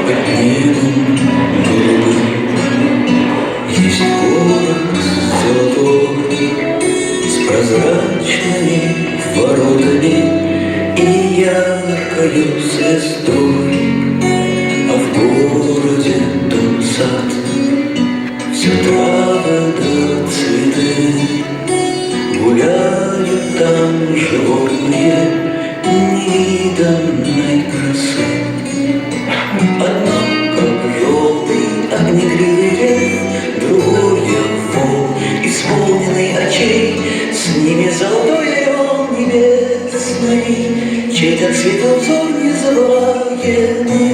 Под небом голубым Есть город золотой С прозрачными воротами И яркою звездой. А в городе том сад Все травы да цветы Гуляют там животные Невиданной красы. Одно, как желтый огнегривый лев, Другое вол, исполненный очей, С ними золотой орел небесный, Чей-то светлый взор незабываемый.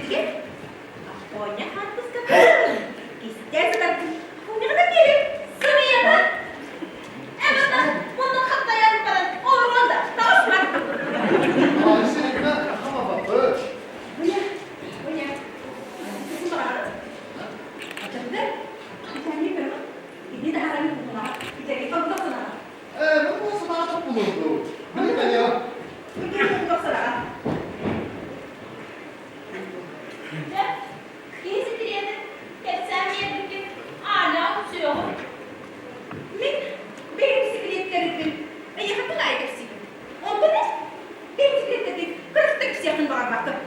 Кырдьык, Афоня хаартыскатын кистээн сытаргын Афоняҕа биэрин. Сымыйата! Эбэтэр муннун хаптайан баран олоруон да таҕыспат. Алексеевна хамабаппыт. Буня, Буня, кысын баҕараҕыт? Аччатыгар итээҥҥи көрөҕүт. Итини таһааран кухунаҕа итээҥҥи хонтох санаҕа. Ээ, ну санаатах булурду. Мин бэйэ. Хонтох санаҕа. Дьэ, киһи ситириэтин кэпсээн биэрбиккин Аня үксүөҕүм. Мин бэйэм сикириэттэрбин эйиэхэ тунаайа кэпсиибин. Онтон эн бэйэм сикириэттэргин кыратык да кэпсиэххин баҕарбаккын.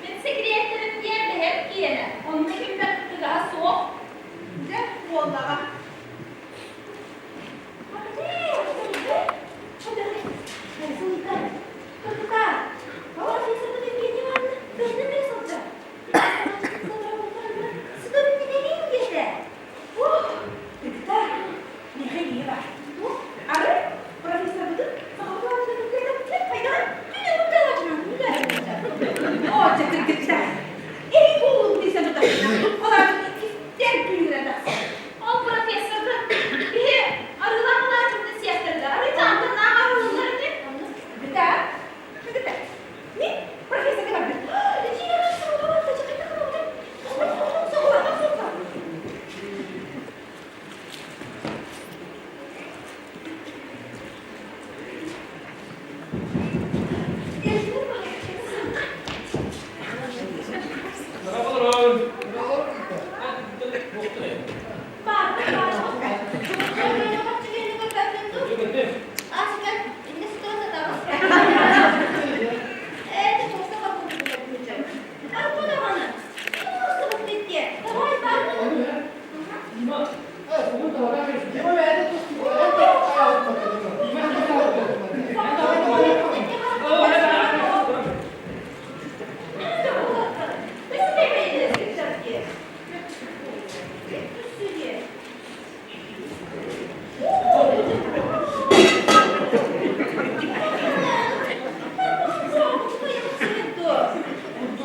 Мин сикириэттэрим диэн бэйэм киэнэ, онно ким да кыттыгаһа суох. Дьэ, буоллаҕа. Ол профессорга биһи арыылаах алаадьыбытын сиэхтэрэ арыйтаантан наах арыыллар ини.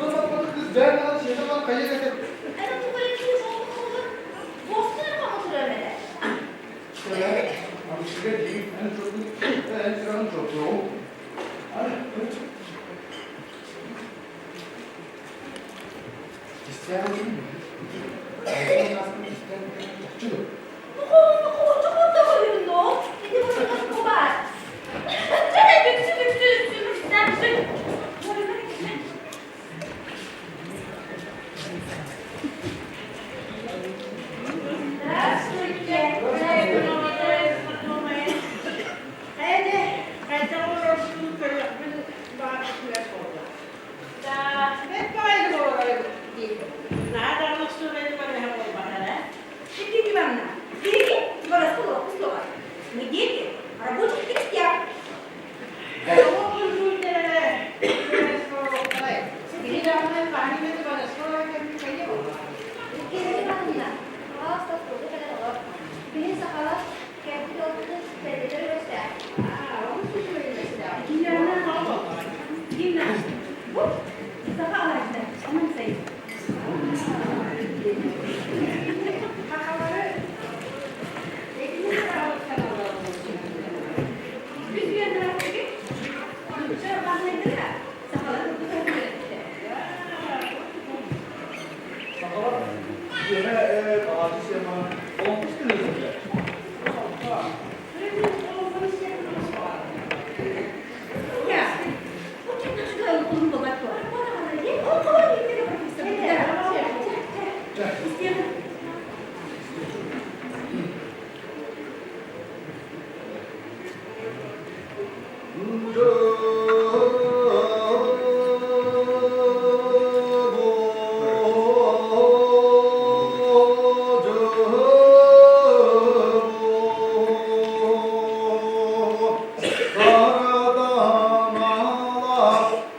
Культура баппаты кыз бэйэн аны сиэтэ бар хайа кэтэр. Аны дии, эн чоппун, эн сүрэҕин чоппуоҕум. Аны, Кистээн кистээн чахчы дуо? Здравствуйте, Эдэ, хайдах олорорбутун көрүөхпүн баҕарбытыгар буолла. Да, бэрт баҕайы олорор дии. Наһаа даҕаны охсуобайны көрүһэ буолбатар, э? Евгения Ивановна, береги воровского слова. Мы дети рабочих крестьян. Евгения Ивановна, пожалуйста, Биһи сахалар кэлбит олбутун ситэрдэтэр үгэстээх. Дина, бу саха алаадьыта, онон сайын. Сахалары Үс үөннээх сахалар Сахалар үөһэ алаадьы сиэн баран олоҥхо истэн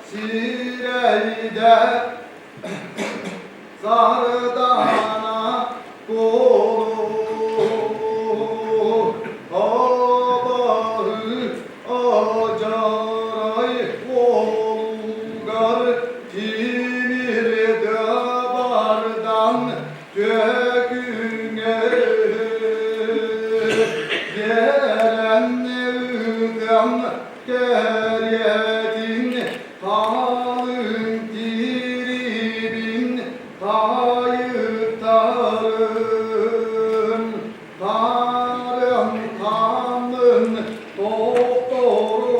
Сирэйдэ сардана кулу абаһы ажарай. кэриэтин халыҥ тириибин хайыттарым, Таарыам хааммын тохторум,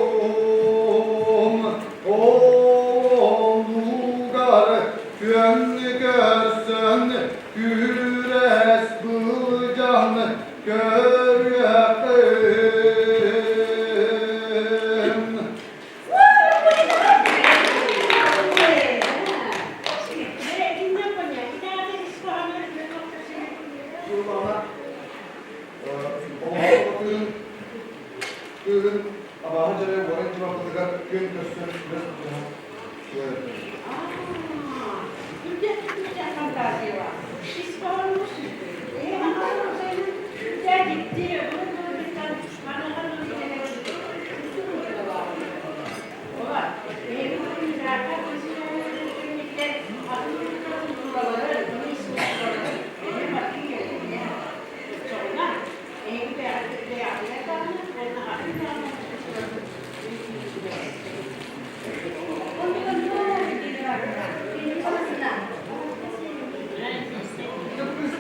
Олоннугар күөн көрсөн күрэс былдьаан көрүөххүн. Сыллаана олоҥхо кыыһын абааһы дьарыга уоран дьыбаппытыгар күөн көрсөн күрэс тутуһан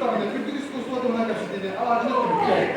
Үрдүк искусство туһунан кэпсэтиини алаадьыны түмүктээн.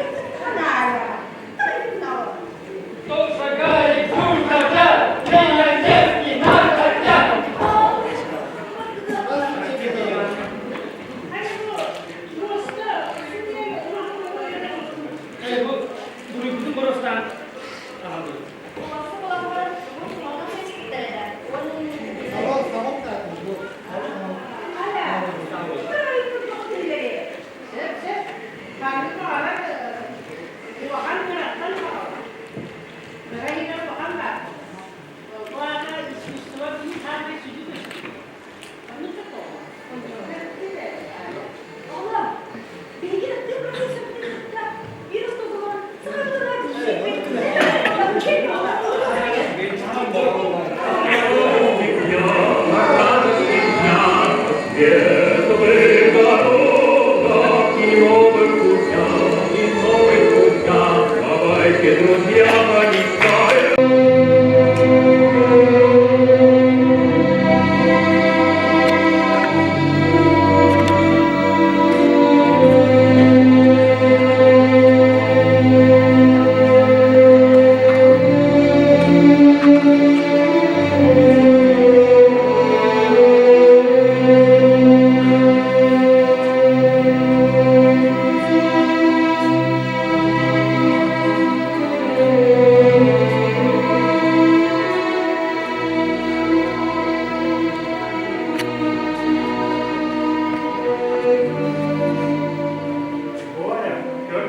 Оля, көр,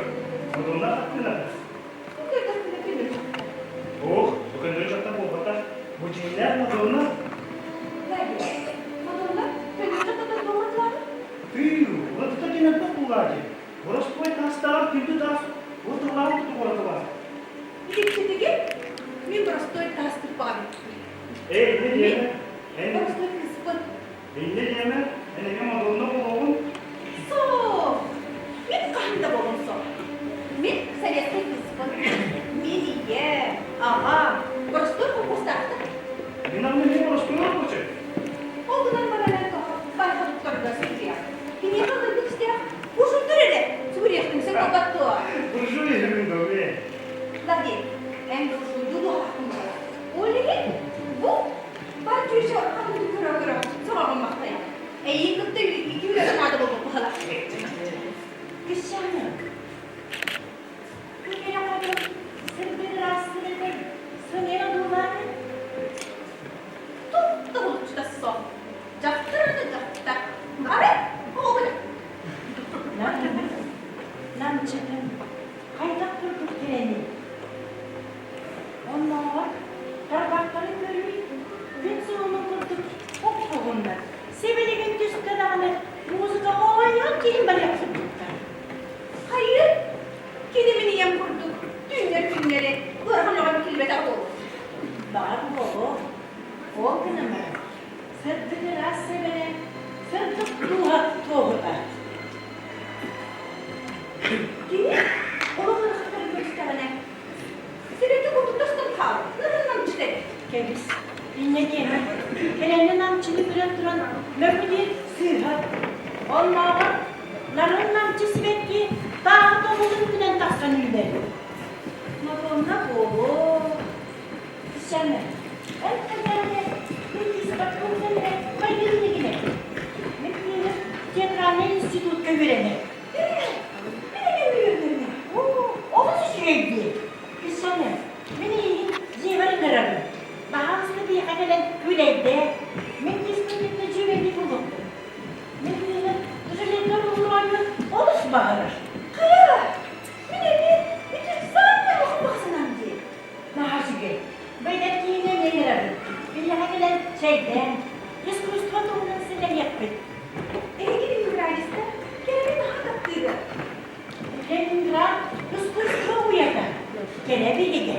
модунна хаттына. Ох, бүгүн жатта буолбатах. Бу дьиҥнээх Мадонна. Тыы, уратыта диэн элбэх буолаа дии. Боростуой таастааҕар күндү таас уратылаах курдук уратылаах. Итиччэтиги мин простой таас туппаҕым. Эй, инньэ диэмэ. Эн Простой кыыспын. инньэ диэмэ. Эн эмиэ Мадонна буолуоҕуҥ. Суох. Мин хаһан да буолуом суох. Мин советскай кыыспын. Мин ийэ, аҕа, простой холкуостаахтар. Мин аны эмиэ боростуой рабочай. Ол гынан баран эн тоҕо байха туттарга сылдьыах. Киниэхэ ылырбыт истээх буржуйдар эрэ сүгүрүйэхтин сөп буолбат дуо? Буржуй иһимин дуо, Лади, эн буржуйдуу дуоһахпын буолар. Ол иһин бу бар чүүсэ хатыҥ көрө-көрө сороҕун махтайар. Эйиин кытта икки үлэҕэ наада буолбут быһалар. Кыысчаанык, күн эрэ сырдык ыраастыгытын сымыйа одуулааты. Тут тобулуччута суох. Дьахтар да дьахтар. Арай, оҕобуна. Намчытын хайдах курдук кэрэний? Оннооҕор тарбахтарын көрүү күн суһумун курдук хоп-хоһуннар. Сибилигин түстэ даҕаны музыкаҕа оонньоон киһим барыах курдуктар. Хайыы, кини мин ийэм курдук түүннэр-күннэри ыарахан өҕөн килбэтэх буолуо. Баҕар буолуо, ол гынан баран сырдык ыраас сэбэрэ, сырдык дууһа туоһута. Кини олох ыарахаттары көрүстэҕинэ, сибэкки курдук тостон хаалбыт. Кэбис, инньэ диэмэ. Кэрэни намчыны көрөн туран мөкү диир сыыһа. Оннооҕор нарын намчы сибэкки тааһы тобулун үрдүнэн тахсан үүнэр. Мадонна буолуо. Сэмэ, эн кэргэнэ мин киспэккин кэннэ майгынныгын Мин киинэ театральнай институтка үөрэнэр. Олус үчүгэй дии. Сэмэ, мин эйигин дьиэбэр ыҥырабын. Баһаалыста биһиэхэ кэлэн күүлэйдээ. Мин киспин кытта дьүөгэлии буолуохпут. Мин киинэ Жулетта оонньуур олус баҕарар. Хайа, мин эмиэ ити саамай улахан баҕа санаам дии. Наһаа үчүгэй. Бэйдэр киинэ эмиэ ыҥырабын. Биһиэхэ кэлэн чэйдээн, искусство туһунан сэлэһиэхпит. Эһиги ленинградецтар кэрэни наһаа таптыыгыт. Ленинград искусство уйата, кэрэ биһигэ.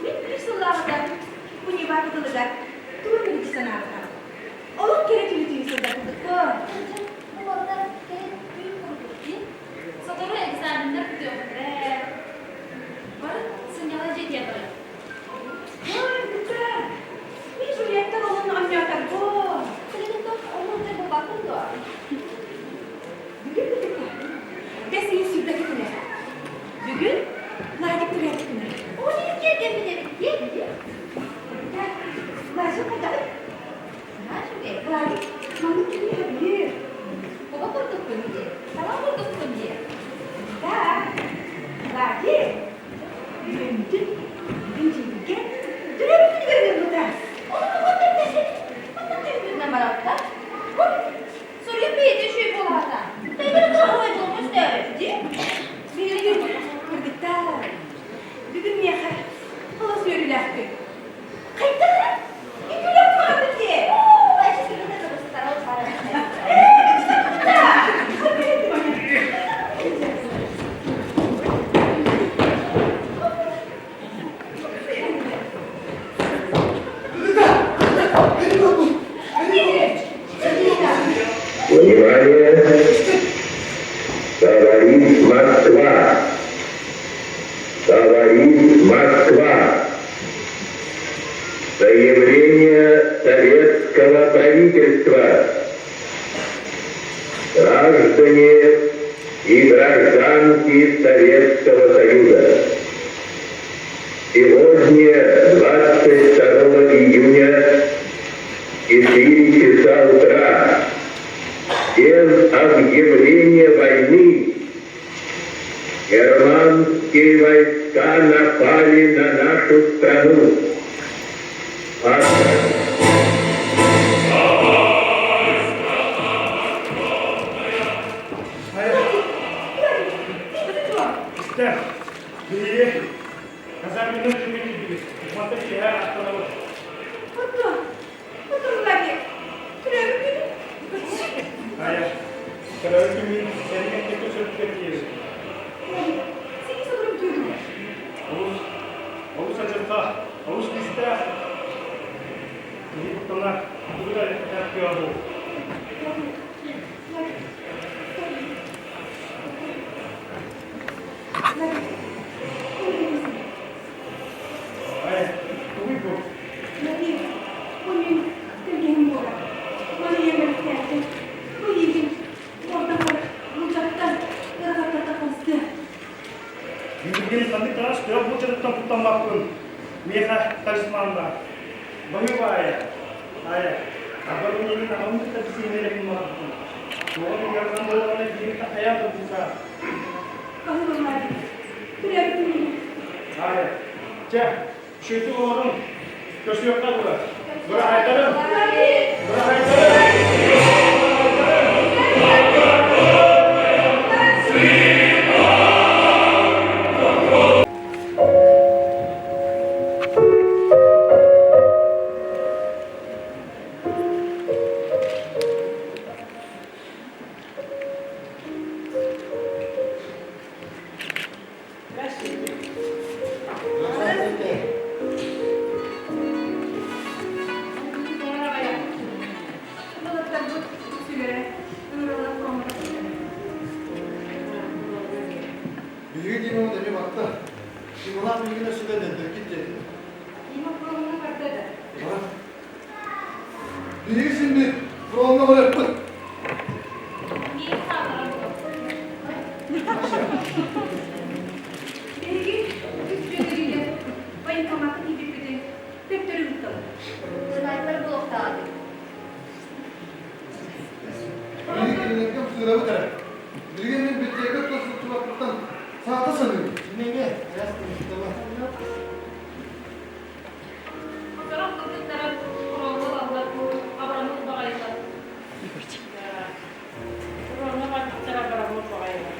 Мин үс сыллааҕыта Унивар тылыгар тугу эмит санаабытым. Олох кэрэ түлүтүү сылдьарбытыккын. Бу барыта кэрэ түүн курдук дии. Сотору экзаменнар бүтүөхтэрэ. Бары сынньалаҥ дьиэтигэр барыах. Ой, мин Жульетта олун оонньооторбун. Билигин оннук буолбаккын дуо? Бүгүн бүтүккэ. Бэс ыйын сүүрбэки күнэ. Бүгүн Владик төрөөбүт күнэ. Ол иһин киэргэммит эбит дии. Владик хайдаҕый? Наһаа үчүгэй. Владик, маннык киһи сөбүлүүр. Оҕо курдукпун дии. Саҥа курдукпун дии. Да, Владик, бүгүнтүн бүгүн дьиҥҥэ төрөөбүт күнүгэр ыҥырбыта. Ону тоҕо тэппэсин? Манна түһүннэ баралта. Суруйуп бэйэтэ үчүгэй буолаата. Тайгары кыраһабай буолмуш дөөбүт дии. Бүгүн кыргыттар, бүгүн миэхэ олус үөрүүлээх күн. Хайдах эрэ үтүлэх баҕарбыт дии. Оо, эчи сүрүнэ кыбыстара утары. Внимание! Говорит Москва! Говорит Москва! Заявление советского правительства. Граждане и гражданки Советского Союза. Сегодня, 22 июня, 4 часа утра, без объявления войны, германские войска напали на нашу страну. Истэ, биһиги казарминын түмүк киирдибит. Манта киэһэ аттанабыт. Оттон, оттон Владик, төрөөбүт күнү Хайа, төрөөбүт күммүн сэрии көсөрүккэ тиийэбит. Владик, сини сотору бүтүөдүм. Олус, олус адьырҕа, олус күүстээх. Киһи куттанар, тугу да этэр кыаҕа суох. Владик, Владик, Владик, Ай, тугуй бу? Владик, бу мин кэргэним буолар. Маны ийэм Бу эйигин уордаммар булдьаттан ыарахаттартан харыстыа. Билигин ханнык таҥас төһө булчатыттан куттаммаппын. Миэхэ талисманнаах. Баһыыба Аайа. Аайа, оборудованиены аҕам кытта бисиһиннэрэ муннарбытым. Тоҕо ыарахан буоллаҕына биһиги хайаан да булсаа. Баһыыба Владик, төрөөбүт күнүм. Аайа, чэ, үчүгэйдик олоруҥ. Көрсүөххэ дылы. Быраһаайдарым! Быраһаайдарым! Здравствуйте. Биһиги син биир фроҥҥа барыахпыт. Миигин хаалларан буолуо. Биһиги үс дьүөгэлиилэр военкомакка тиийбиппитин төттөрү ыыттылар. Снайпер буолуохтаах этим. Биһиги кинилэргэ ымсыырабыт эрэ. Билигин мин библиотека тус сылдьыбаппыттан саата саныыбын. Кинигэ, эс Сорох кыргыттара фроҥҥа ылаллар, абыраммыт баҕайылар. Фроҥҥа барбыттара абыраммыт баҕайылар.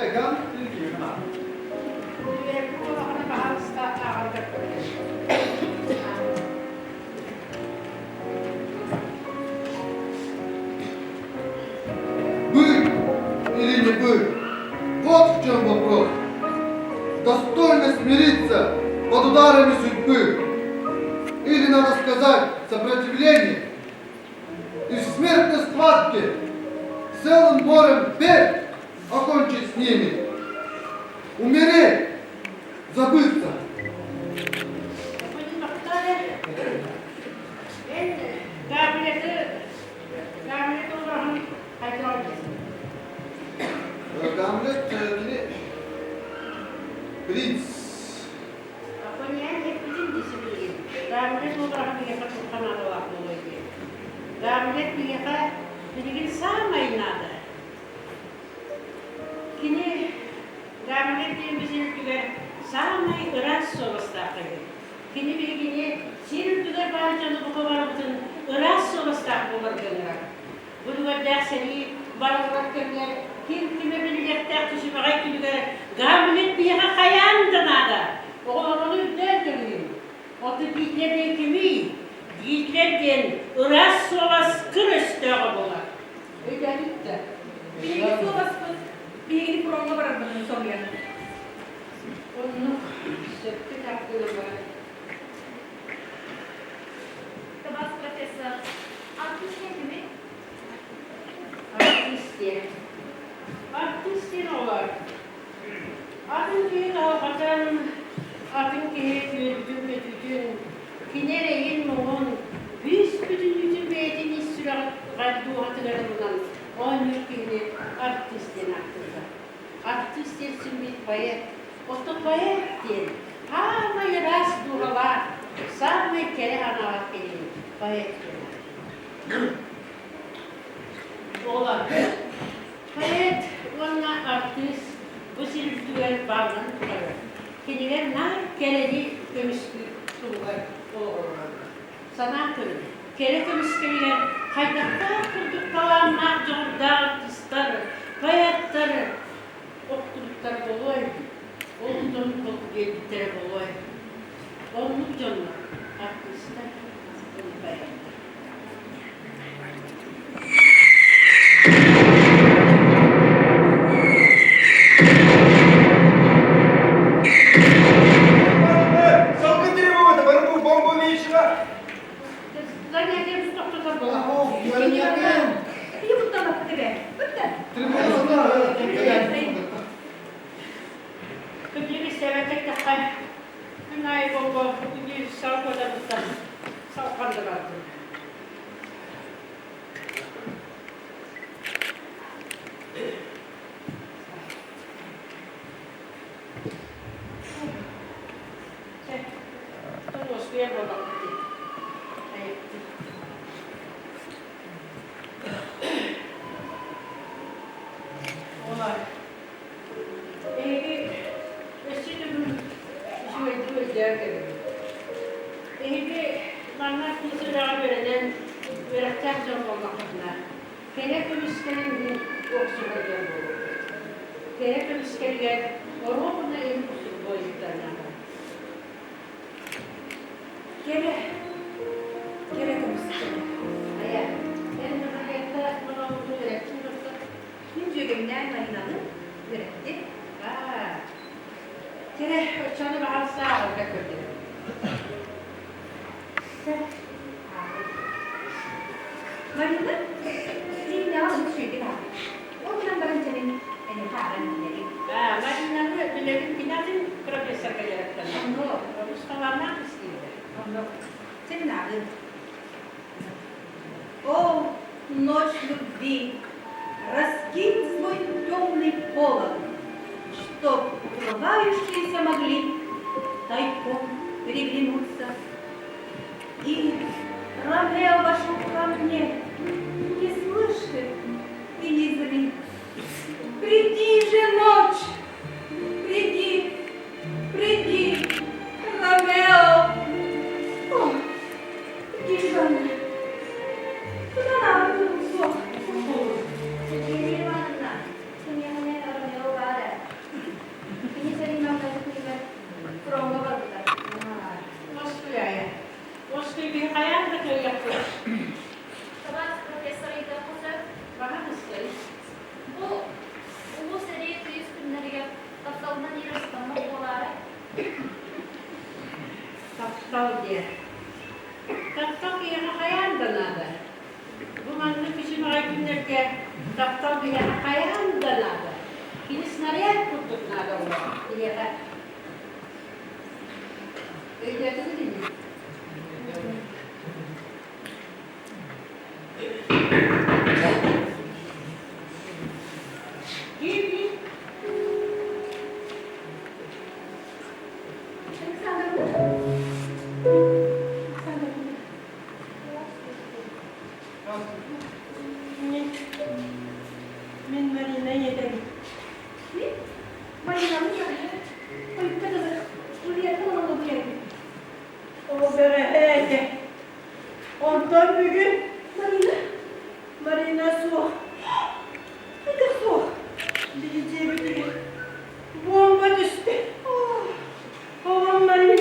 Эган Ильина. Быть или не быть? Вот в чем вопрос. Достойно смириться под ударами судьбы. Или, надо сказать, сопротивление. И в смертной схватке целым морем бед окончить с ними. Умереть, забыться. Гамлет кини принц. Гамлет биһиэхэ билигин саамай наада. Кини Гамлет диэн биһиги үрдүгэр саамай ыраас суобастаах эбит. Кини биһигини сир үрдүгэр баар дьону бука барыбытын ыраас суобастаах буоларга ыҥырар. Бу үлүгэрдээх сэрии барыллар кэмҥэ ким кимэ биллиэхтээх түсүмэҕэй күнүгэр Гамлет биһиэхэ хайаан да наада. Оҕолоргун үрдээн көрүүм. Оту Гитлер диэн кимий? Гитлер диэн ыраас суобас кыр өстөөҕө буолар. Өйдөөтүк да. Биһиги суобаспыт биһигини фроҥҥа барарбытын соруйар. Оннук сөпкө тардыыллар. Табаас профессор, артист диэн кимий? Артист диэн. Артист диэн оҕолор. Атын киһи кыһалҕатын, атын киһи үөрбүтүн-көтүүтүн, кини эрэйин-муҥун, бүүс-бүтүннүүтүн бэйэтин ис сүрэҕэр дууһатыгар ылынан оонньуур киһини артист диэн ааттыыллар. Артист диэн симмит поэт. Оттон поэт диэн саамай ыраас дууһалаах, саамай кэрэ аналаах киһини поэт диэн ааттыыллар. Оҕолор, поэт уонна артыыс бу сир үрдүгэр баалларын тухары кинилэр наар кэрэни көмүскүүр туһугар олоҕураллар. Санаан көрүҥ, кэрэ көмүскэлигэр хайдахтаах курдук талааннаах дьоҕурдаах артыыстар, поэттар охтубуттар буолуой, ол дьон биэрбиттэрэ буолуой. Оннук дьоннор артыыстар уонна поэттар. Салгын требовата бары бу бомба умеющего. Занятиебыз тохтотор буолар. Киһи куттанаппыт эбээ. Бытта. Кырдьык истээбэккэ күн аайы бомба салкуотарыттан салҕан да бардым. Чэ, уоскуйар буоллахпыт дии. Айыптын. Оҕолор, эһиги өссө төгүл үчүгэйдик өйдөөн кэлиҥ. Эһиги манна кыыс үрэҕэ үөрэнэн үөрэхтээх дьон буоллаххытына, кэрэ көмүскэлин иһин охсуһар дьон буолуоххут. Кэрэ көмүскэлигэр оруобуна иһин охсурбу ыйыттарнаата. Кэрэ, кэрэ көмүскэлэ. Айа, эн Нургалетта монолугу үөрэттиҥ дуо? Мин дьүөгэбинээн Маринаны үөрэттим. Аа, кэрэ оччону баҕарса аҕалга көрдүм. Марина, сииннэҕэ олус үчүгэйдик аҕалбыт. Ол гынан баран чэбин эйиэхэ ааҕан биллэрим. Аа, Маринаны билэбин кини атын профессорга дьарыктанар. Онно семинары. О, ночь любви, раскинь свой темный полог, Чтоб улыбающиеся могли тайком переглянуться. И Ромео вошел ко мне, не слышит и не зрит. Приди же ночь, приди, приди, Ромео. О, Ивановна, куда нам суох? Сергея Ивановна, кимиэхэ Ромео баар ээ. Кини сэрии маҥнайгы күнүгэр фроҥҥа барбыта. Москвая. Москваҕа хайаан да кэлиэхпит. Табаас профессор ыйытыахха сөп. Баҕар истэй. Бу улуу сэрии тыйыс күннэригэр тапталынан иирэ сытаммат буолаарай? Таптал диэн. Таптал киһиэхэ хайаан да наада. Бу маннык күчүмэҕэй күннэргэ таптал биһиэхэ хайаан да наада. Кини снаряд курдук наада буолар киһиэхэ. Өйдөөтүгүт ини? Киир-киир. Александровна? Александровна. Мин, мин Марина ийэтэбин. Мин Маринаны ойукка дылы Ульяна олобуйабын. Ол бэҕэһээ этэ. Онтон бүгүн Марина? Марина суох. Хайдах суох? Били дьиэбитигэр буомба түстэ. Оҕом Марина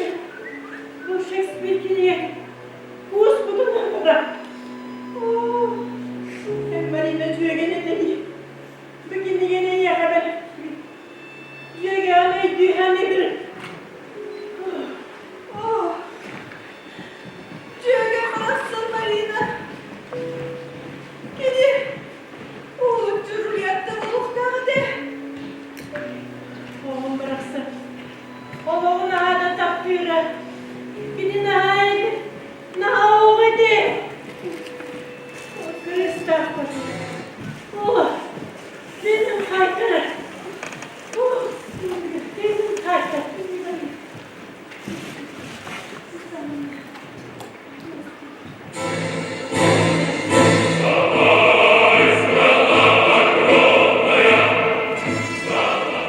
бу Шекспир кинигэ кууспутун ылла. Эн Марина дьүөгэн этэ дии. Бу кинигэни эйиэхэ бэлэхтиибин. Дьүөгэҕин өйдүү саныырын. Дьүөгэм барахсан Марина. Кини уһулуччу Жульетта буолуохтаах этэ. Оҕом барахсан олоҕун аһаата таптыыра. Кини наһаа этэ, наһаа оҕо этэ. Кыыстаахпыт. О, менин қайтара. О, менин қайтар.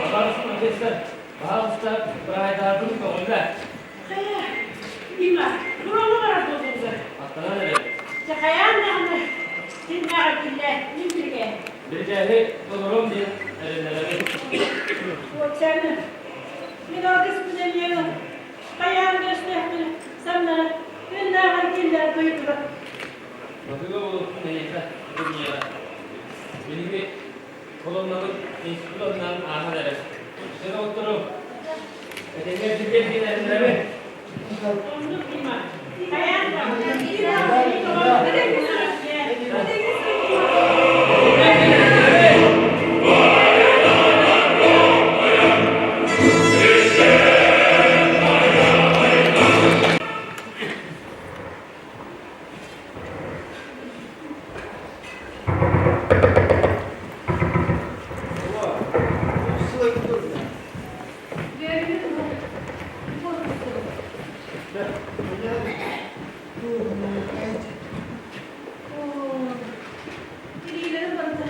Табаарыс профессор, баһаалыста, быраайдаабын көҕүллэ. Хайа, Дима, буруону барар буоллуҥ Аттанан эрэр. Дьэ, хайаан даҕаны синнээҕэр биллэ, мин билгэ. Бирикээһи толоруом диэн эрэннэрэбин. Уотчааны, мин алгыспын эмиэ ыл. Хайаан да өстөөхпүн самнара, күннээҕэр киллэр дойдуга. Баһыыба буолуохтун эйиэхэ, бу миэхэ. Биһиги колоннабыт институт аннынан ааһан эрэр. Дьэ, доҕотторум, этэҥҥэ эрдиргэн диэн эрэннэрэбин. Оннук Дима, хайаан даҕаны. Илиилэрим барыта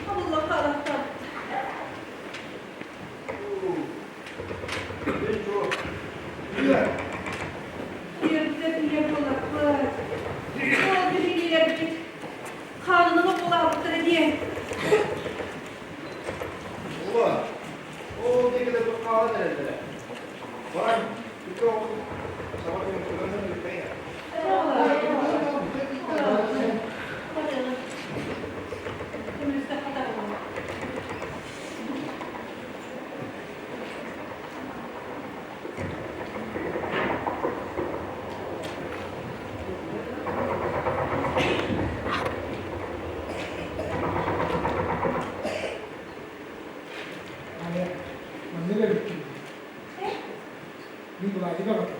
абыллан хаалахтаабыт. Үөрдэ тиийэр буоллахпыт. Ол биһигилэрбит хаанынан оҕолообуттара диэн. Ула, ол диэки хаалан эрэллэрэ. Баран, икки оҕо саҥа күн бүппэйэ. Аайа, маннык эбиккин. Мин Владик аҕата.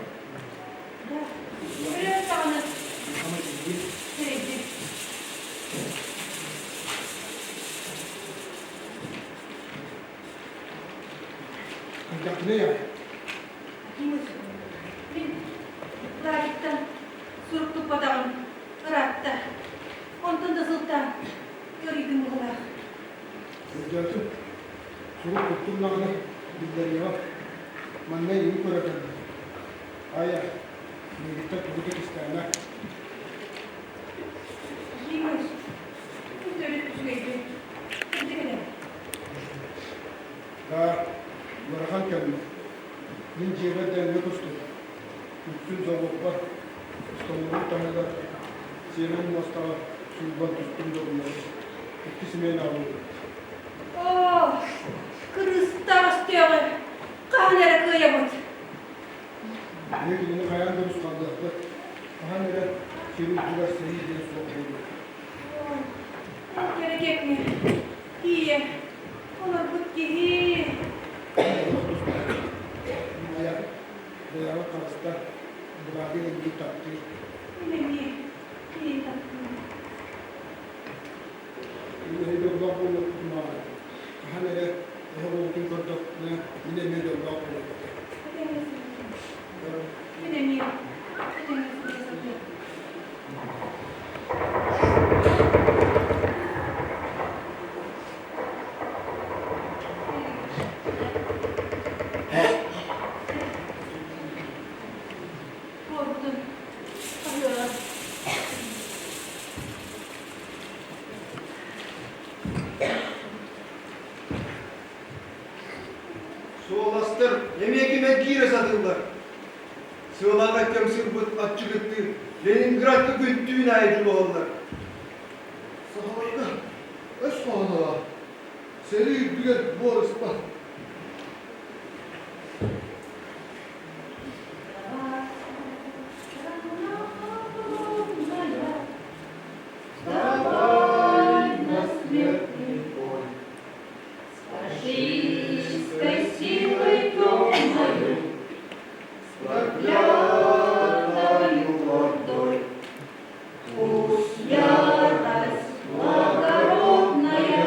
Хайдахпыный аҕай? Акимыч, мин Владиктан сурук туппатаҕым ыраатта. Онтон да сылтаан ыарыйдым быһыылаах. Өйдөөтүм. Сурук туттуннаҕына биллэриэҕэ. Манна эйигин көрө кэллим. Айа, миигиттэн тугу да кистээмэ. Акимыч, мин төрүт үчүгэйбин. Кырдьык этэ. Да, ыарахан кэммит. Мин дьиэбэр дэҥҥэ тустубут. Үксүн собуоппар, остолобуой таһыгар, сиэмэн муостаҕа сууллан түстүм да булабын. Икки симиэн аҕалбыт. Оо, кырыыстаах өстөөҕү хаһан эрэ кыайабыт. Биһиги кинини хайаан да урусхаллыахпыт. Хаһан эрэ сир үрдүгэр сэрии диэн суох буолуо. Ол кэрэ кэмҥэ тиийэ олорбут киһи. Майа бэйэҕин харыста, быраабын эйигин таптыыр. Мин эмиэ кинини таптыыбын. Мин эһи дьоллоох буолуохпутун баҕарабын. Хаһан эрэ эһэ оҕотун көрдөхпүнэ, мин эмиэ дьоллоох буолуом этэ. Этэҥҥэ сылдьын. Мин эмиэ этэҥҥэ сылдьа сатыам. Буорбутун хаһыаҕа. Суоластар эмиэ кимэн киирэ сатыыллар. Сыалаҕа кэм сырбыт аччыгыттыы Ленинградка күн-түүн аайы дьулуһаллар. Сахаларга өс хоһооно сэрии үрдүгэр буор ыспат. Вставай на смертный бой, с фашистской силой темною, с проклятою ордой. Пусть ярость благородная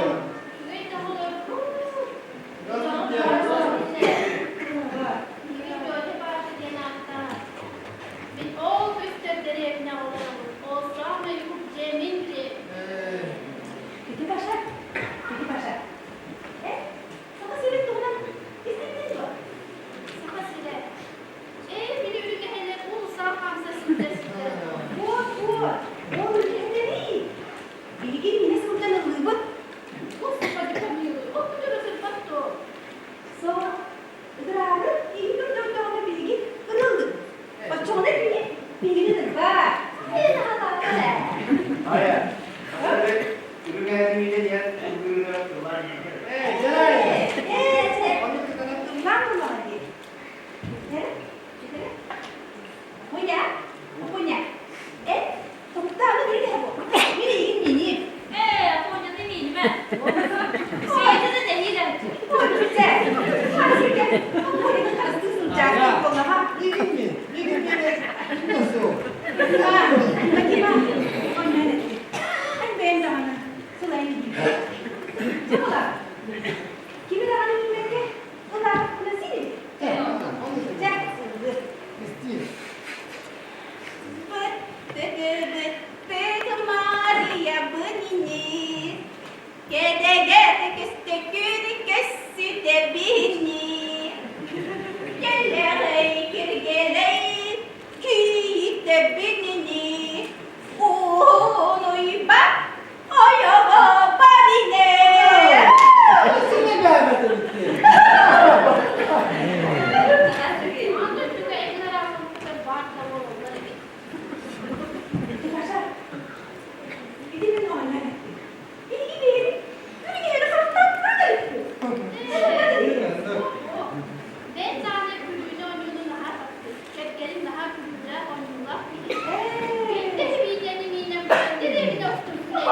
Мин ол көстөр дэриэбинэ олоробун, ол саамай уһук дьиэ мин дьиэм. Ити Паша, ити Паша. Э, Саха сирин туһунан истибитин дуо? Саха сирэ. Ээ, били үрүҥэһэлэр уулусаҕа хаамса сылдьар сирдэр. Вот, вот, ол үрүҥэһэлэрий. Билигин минэ сылдьан ыллыыбыт. Господи помилуй, ол күтүрү сырбат дуо? Соҕо, ытыраары киһи көрдөрдөҕүнэ биһиги ырыллыбыт. Оччоҕуна кини биһигини ытырбат. Ээ, наһаалаата ээ. Айа, үрүҥэһэни диэн ыллыырга ыллаан Ээ, дьэ! Ээ, чэ, ыллаан буллаҕа дии. Хуйня, хуйня. Э, топтааны бүрү бу. Мин эйигин миниим. Ээ, Афоняны миинимэ. Сиэтэ да нэһиилээччи. Ой, чэ. Хасыка. Ой, харыстыы сылдьааккын буоллаха. Мигин мин, мигин мин, суох. Акима, ойнон этти. Эн бэйэҥ даҕаны сылайын дии. Чэ була. Кими даҕаны билбэккэ, ылаабыккына син. Чэ, ыллыр. Быттыгы-быттыгы Мария бынини, Кэдэгэ көстөкүн көссүтэбини, Кэлэҕэй киргэлэй күүтэбинини, Уһун-уйба ойоҕо барине. Аан дойдуга эҥин араастаммыттар баар да буолаллар эбит. Паша, иди мин оонньоон эттим. Биһиги биһиги үрүҥэһини харахтааппыт эбиппит. Бэт даҕаны күлүүнү оонньууну наһаа таптыыр. Кэргэним наһаа күлүүлээх оонньуулаах киһи. Биирдэ сибиинньэни миинэн баран дэриэбинэ устубутун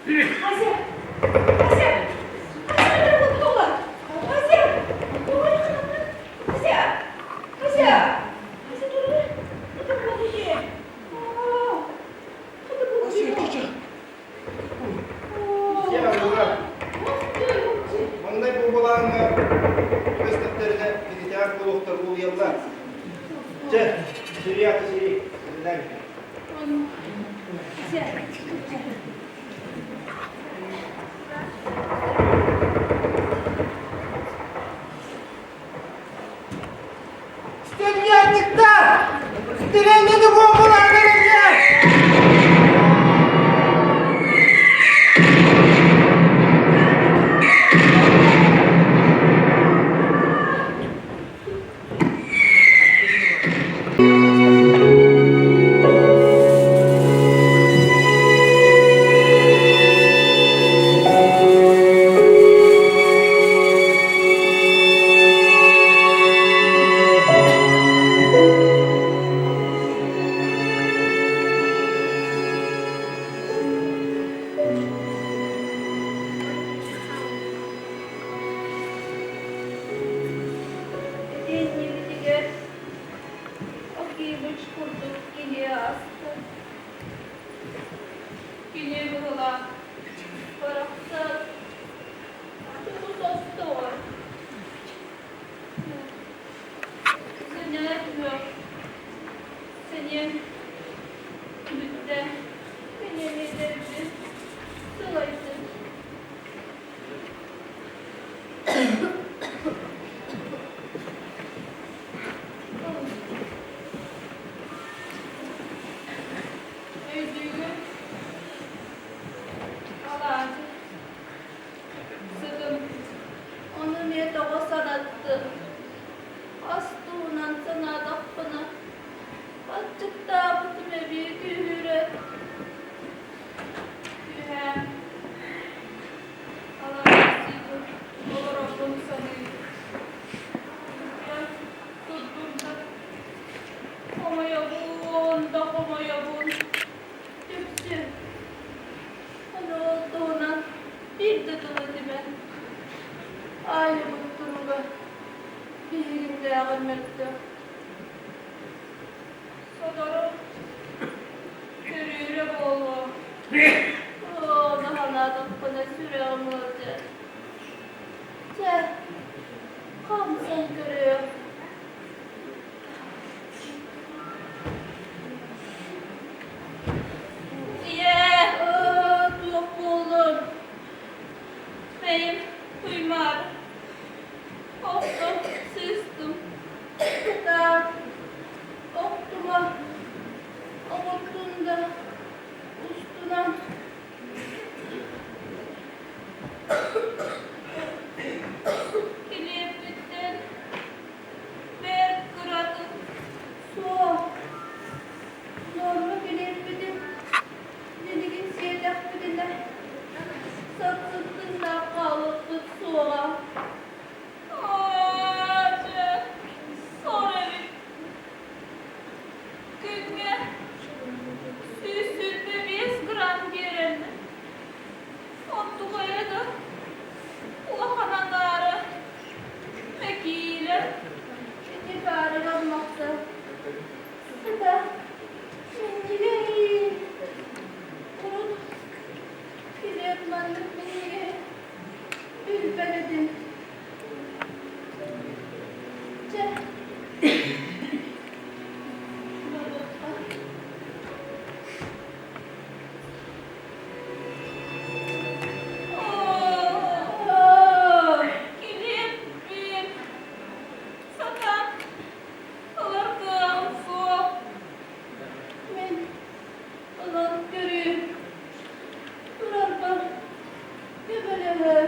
Ася! Ася! Ася, буолбут Ася! Ася! Ася! Ася турар. Это буолбут Это буолбут Маҥнай буолбалааҥҥа түбэстэхтэринэ киһитээх буолуохтар улуйаллар. Чэ, сири аты сири, Стервятниктар! Стервятники буолбалааҥҥа Этиэннибитигэр Окимыч курдук киһи ааста. Кини быһылаах барахсан тумус остоҕор. Сэнээр күөх, сэниэм бүттэ, кинини дэлби сылайдым. Өйдүүгүн? Алаадьы. Сытым. Ону эмиэ тоҕо санаттым. Ас туһунан санаатахпына, аччыктаабытым эбии күүһүрэр. Түһээн. Алаадьы олорорбун саныыр. Турдум да хомойобун да хомойобун. Түксү. Аны ол туһунан биир да тыл этимэ. Аайыбыт туруга биһигиннээҕэр мөлтөх. Сотору төрүүрэ буолуо. Оо, наһанаатахпына сүрэҕим ыалдьар. Чэ, хамсан көрүөх. Ийээ, Туох буоллун? Мэйим туймаар. Охто сыыстым. Так, охтума, оҕуттун да устунан Килиэппиттэн бэрт кыратык суох. Норма килиэппитин билигин сиэтэхпитинэ сарсын тыыннаах хаалыахпыт суоҕа. Аа, дьэ, сор эбит. Күҥҥэ 125 грамм биэрэллэр. Онтукайа да улахан аҥаара мэкиилэр. Ити баарыгар махтал. Сыта минньигэһиин. Урут килиэп маннык минньигэһи билбэт этим. Чэ, барыахха. Оо, килиэппин сатаан ылар кыаҕым суох. Мин ылан көрүүм. Турарбар көмөлөһөр.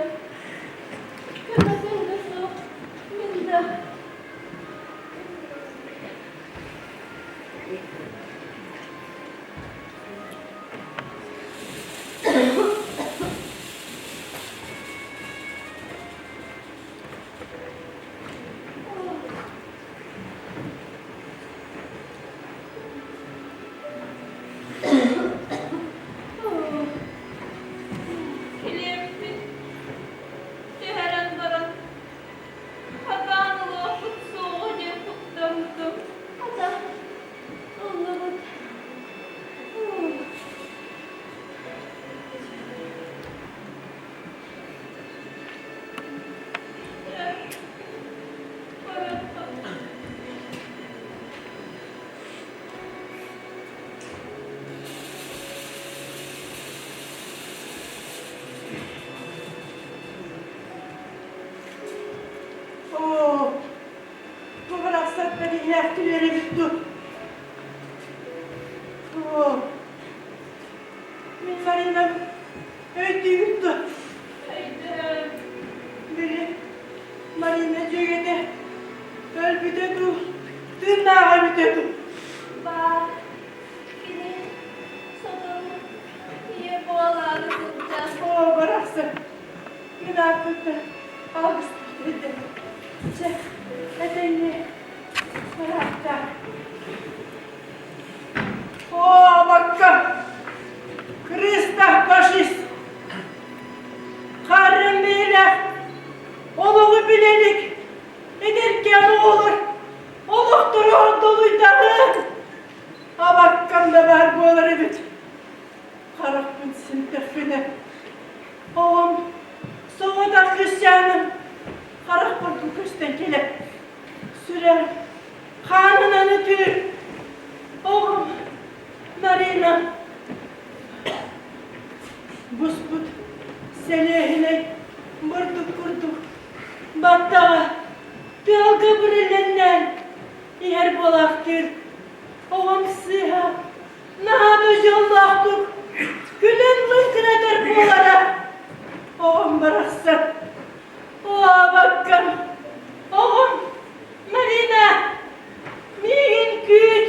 Оо, бу барахсан бэриһиэх түһэрэбит дуу? Оо, мин Маринам өйдүүгүт дуо? Өйдөөн. Били Марина дьүөгэтэ өлбүтэ дуу, тыыннааҕа эбитэ дуу? Баар, кини сотору ийэ буолаары сылдьар. Оо, барахсан, мин ааппыттан алгыстаах этэ. Чэ, этэҥҥэ бараахтаа. Оо, абакка, кырыыстаах фашист! Харым биһилэх, олоҕу билэ илик эдэркээн оҕолор олохтору ордолуйдаҕын! Абаккам да баар буолар эбит. Харахпын симтэхпинэ, оҕом соҕотох кыысчааным харахпар көстөн кэлэр. Сүрэҕим хаанынан ытыыр. Оҕом Марина буспут сэлиэһинэй бурдук курдук баттаҕа тыалга бүрүллэннээн иһэр буолаахтыыр. Оҕом сыыһа наһаа да дьоллоохтук күлэн лыҥкынатар буолара. Оҕом барахсан, оабаккам, оҕом Марина, миигин күүт,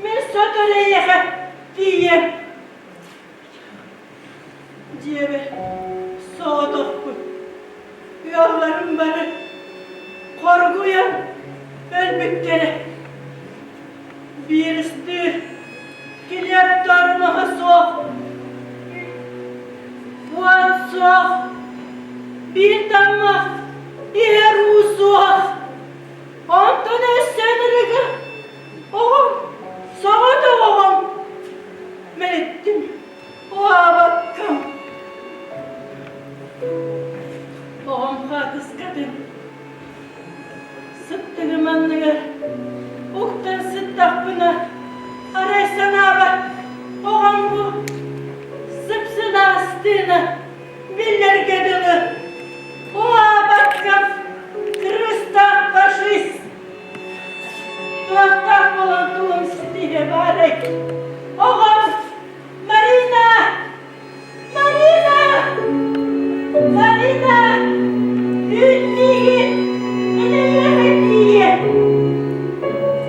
мин сотору эйиэхэ тиийиэм. Дьиэбэр соҕотохпун, ыалларым бары хоргуйан өлбүттэрэ. Биир ыстыыр килиэп тормоһо суох, уот суох, биир таммах иһэр уу суох. Онтон өссө ынырыга оҕом, соҕотох оҕом мэлиттим, уаабаккам. Оҕом хаатыскатын сыттыгым анныгар уктан сыттахпына, арай санаабар оҕом бу сып-сылаас тыына биллэргэ дылы Уаабаккам кырыыстаах фашист! Туохтаах буолан тугум ситиһэ баарай? Оҕом Марина! Марина! Марина! Үүт миигин мин эйиэхэ тиийиэм!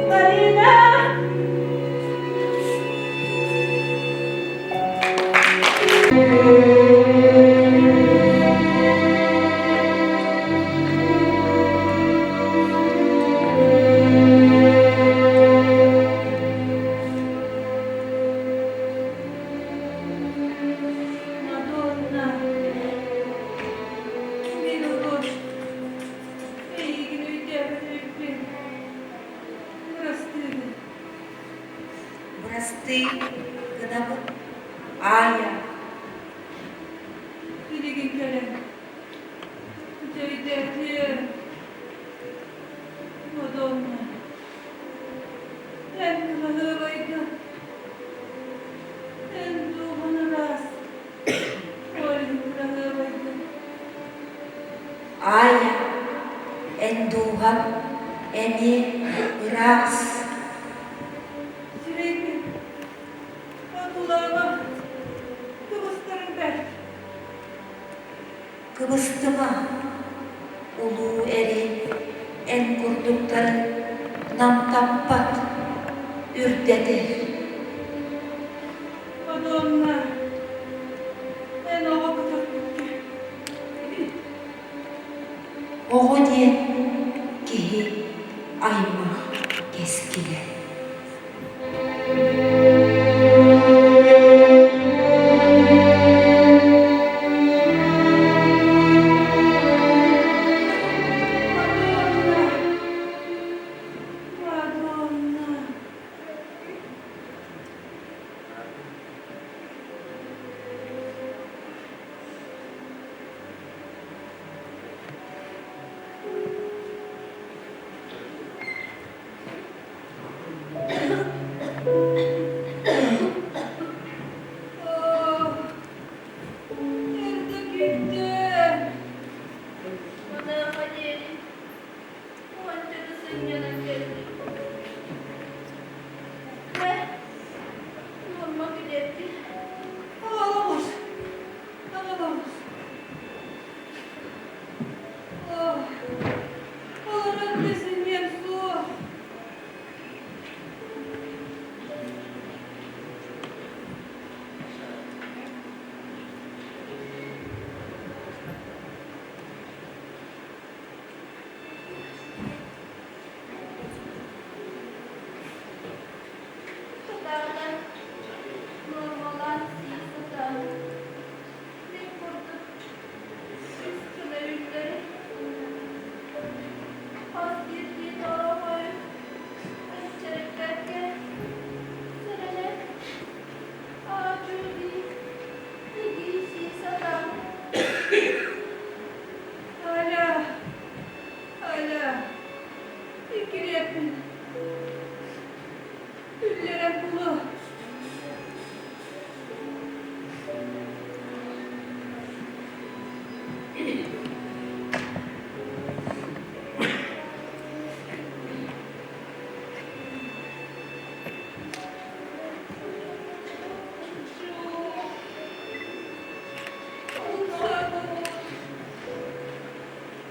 Марина! Мадонна, мин урут эйигин өйдөөбөт эбиппин. Бырастыы Бырастыы гынабын, Аайа. Билигин кэлэн, дьэйдээтиэм. Мадонна, эн кыраһыабайгын, эн дууһаҥ ыраас, ол иһин кыраһыабайгын. Аайа, эн дууһаҥ эмиэ ыраас. Сирэйгин одуулаама, кыбыстарыҥ бэрт. Кыбыстыма, улуу эри эн курдуктары намтаппат, үрдэтэр. Мадонна, эн оҕо көтөхпүккэ. Оҕо диэн киһи аймах кэскилэ. Мадонна, Мадонна. Бүттэ. Маныаха диэри уончаны сынньанан кэллим. Дьэ, нуорма күлэрбин. Аҕалабыс, аҕалабыс. Ох, олорон да синньиэм суох. Тутаҕына нуормалаан сии сатаан, мин курдук үс гына үллэри хас биирдии тоорохойу энчирэппэккэ сэрэнэн аадьуу дии тигии сии сатаан Аля, Аля, иккириэппин Үллэрэн булу.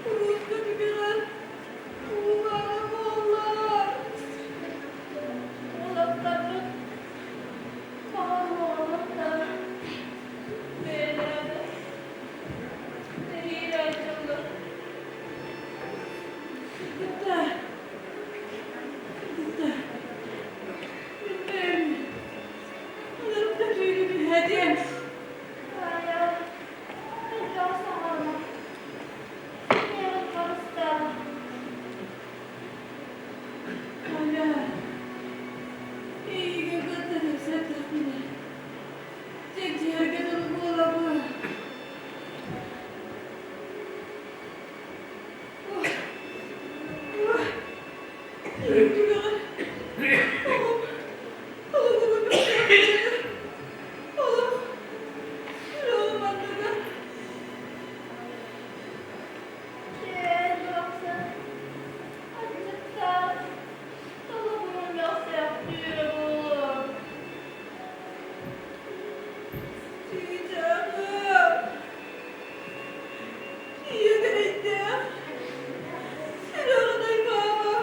Урукку түгэҕэр уулаара буоллар. Уолаттарбыт баҕар бэйэлэрэ да тэриирэ дьыллар. Кытта, кытта, билбэм, ынырыкта түүлү түһээтиэм. Таайа, элбэх саҥарма. Миэхэ харыстаа. Оля, эйигин кытта кэпсэттэхпинэ, чэпчэһэргэ дылы буолабын. Түгэҕэр оҕом оҕом олох сүрэҕим анныгар Чээн барахсан, аччыктаах, толобурун мөхсөхтүүрэ буолуо. Чыычааҕым, ийэ кэрэйдээх, сүрэҕин аймаама.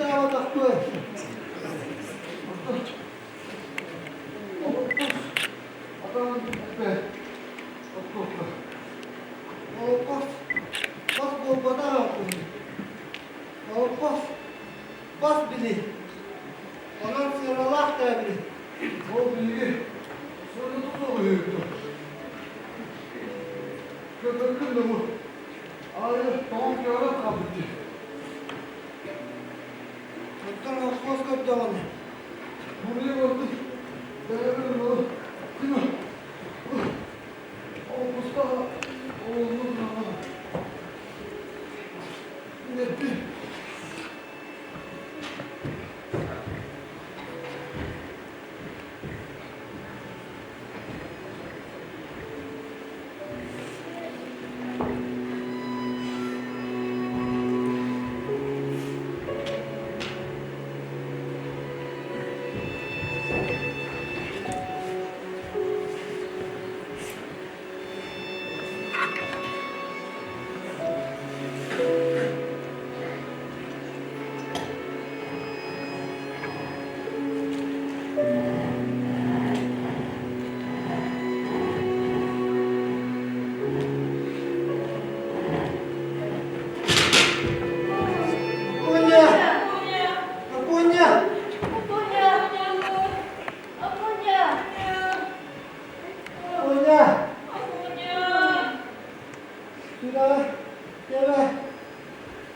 буруйдаабатахпын. Олоппос атаҕын эппэ оттуохха. Олоппос бас буолбатах ааппын. Олоппос бас били. Онон сыаналаах тээбили. Ол биһиги сыаната суох үһүбүт. Көтөргүн да бу аайы тоҕон көөрөн хаалбыт дии. Оттон колхоз көрдөҕүнэ буруйу барбыт бэйэбин ылы ким олбуста оҕолорун Инэрпин Апоня! Апоня! Апоня! Апоня! Апоня! Апоня! Сүрэҕэ, кэбэ,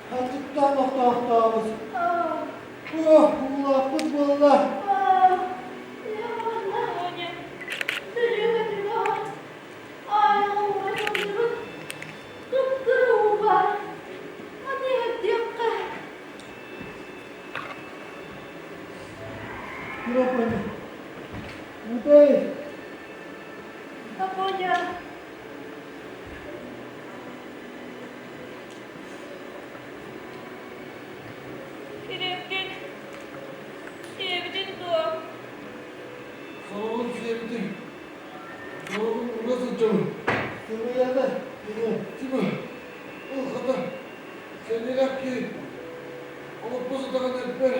хаччыктаан охтоохтообут. Оо, уулаахпыт буолла. Апоня. Мутей. Апоня. Кирэпкин сиэбитин дуо? Сороҕун сиэбитим. Сороҕун уга сылдьабын. Сымыйаны, Тима, ол хата, сэниэлээх киһи олоппос атаҕын эрпэр.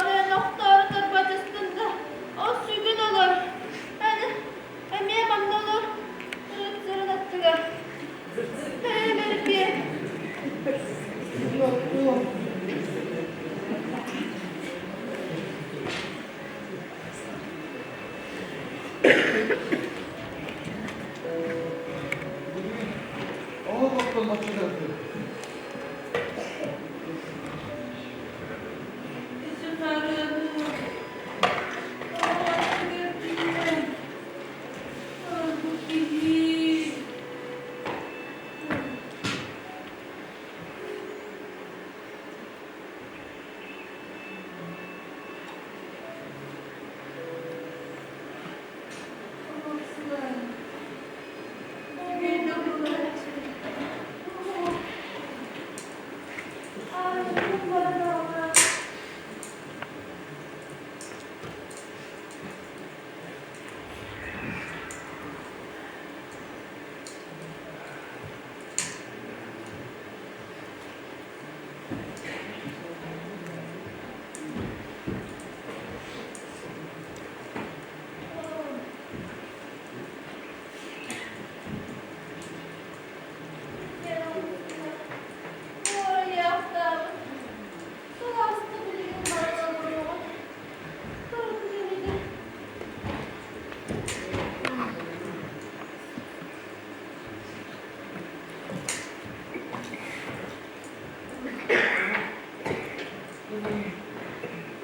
Мен охтоору тарбачыстын да, ол сүгүн олор. Эмиэ манна олор, сырын аттыгар. Бэрбиэ. Оҕо батталлаччы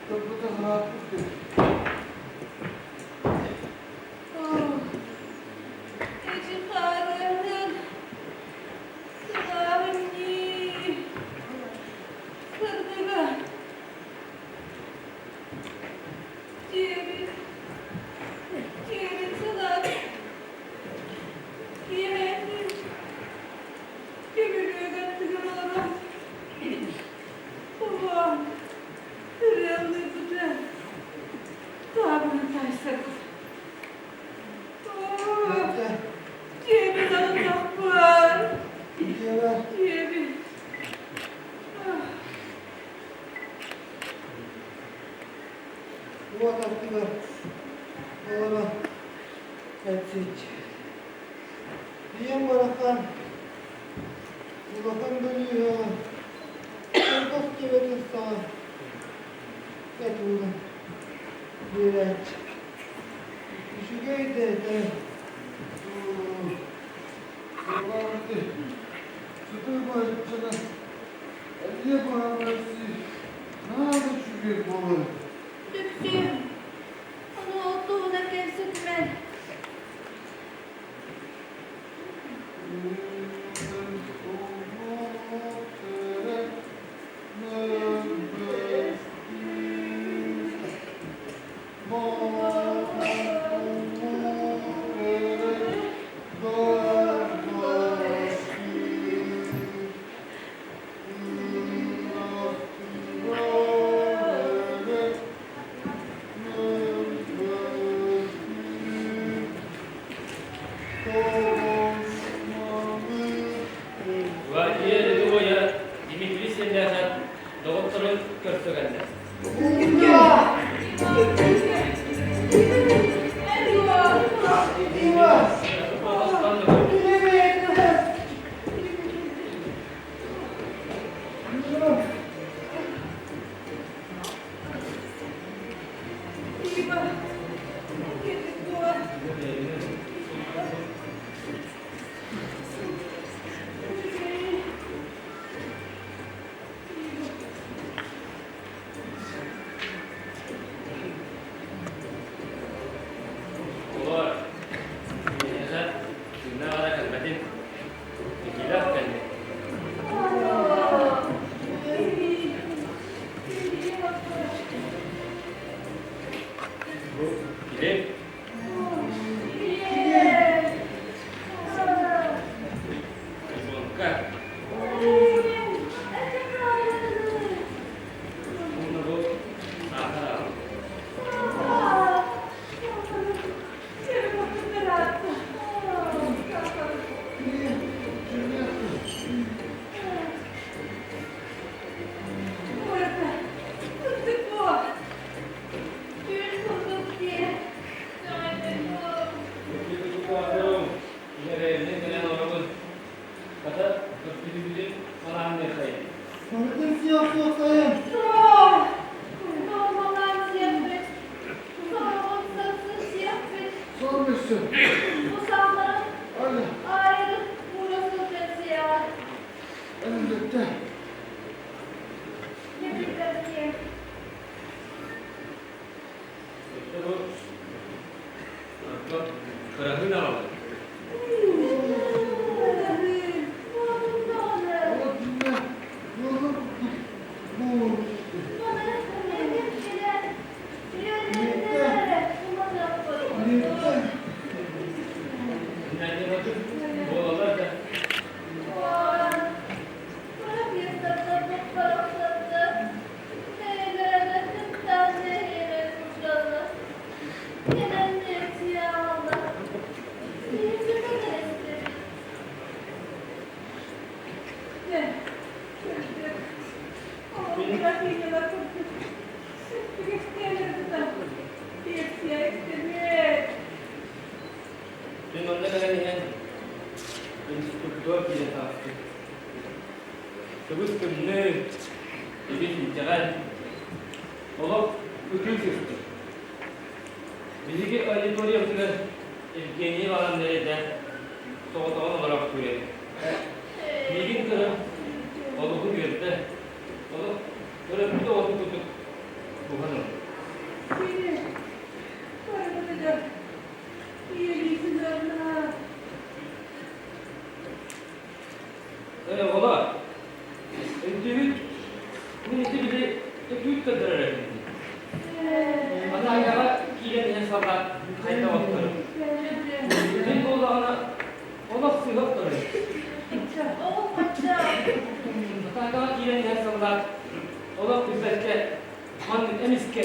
Тылбыта ырааппыт Сырдыга. Уот аттыгар олорон кэпсиэччи. Ийэм барахсан улахан бөлүүһэҕэ кыргыс төбөтүн саҕа эт ууран биэрээччи. Үчүгэй да этэ. Сытыы быһаччынан Элиэ быһаарсыы наһаа да үчүгэй буолар. Түксүм, ону ол туһунан кэпсэтимэн. Владимир Дуоя Дмитрий Селляхов доҕотторун көрсө кэллэ. Олор миэхэ тыыннаах эрэ кэлбэтин, киһилээх кэллэ. Бу килиэп Японка. Уонна бу саахар аҕал. Хата, көрсүһүүбүтүн малаанныаххайын. Барытын сиэх суохтайын. Сор өссө. Али. Elbette. Өссө бу кыраһыын аҕалбыт. Буолалар да. Мин онно кэлэн иһэн инструктор киирэн таҕыстым. Тыбыс-тымныы, ибин инчэҕэй, олох ытыы сыстым. Биһиги аудиториябытыгар Евгений Ивановна эрэйдээх соҕотоҕун олороохтуур эбит. Миигин көрөн олуһун үөрдэ, олох төрөппүт оҕотун курдук буһан ылла. Ээ, оҕолоор, өйдүүгүт, мин ити били өтүүт көрдөрөр этим дии. Атааҥҥаҕа киирэн иһэн саллаат хайда охторо. Мин буоллаҕына олох сыыһа охторой. Атааҥҥаҕа киирэн иһэн саллаат олох билбэккэ маннык эмискэ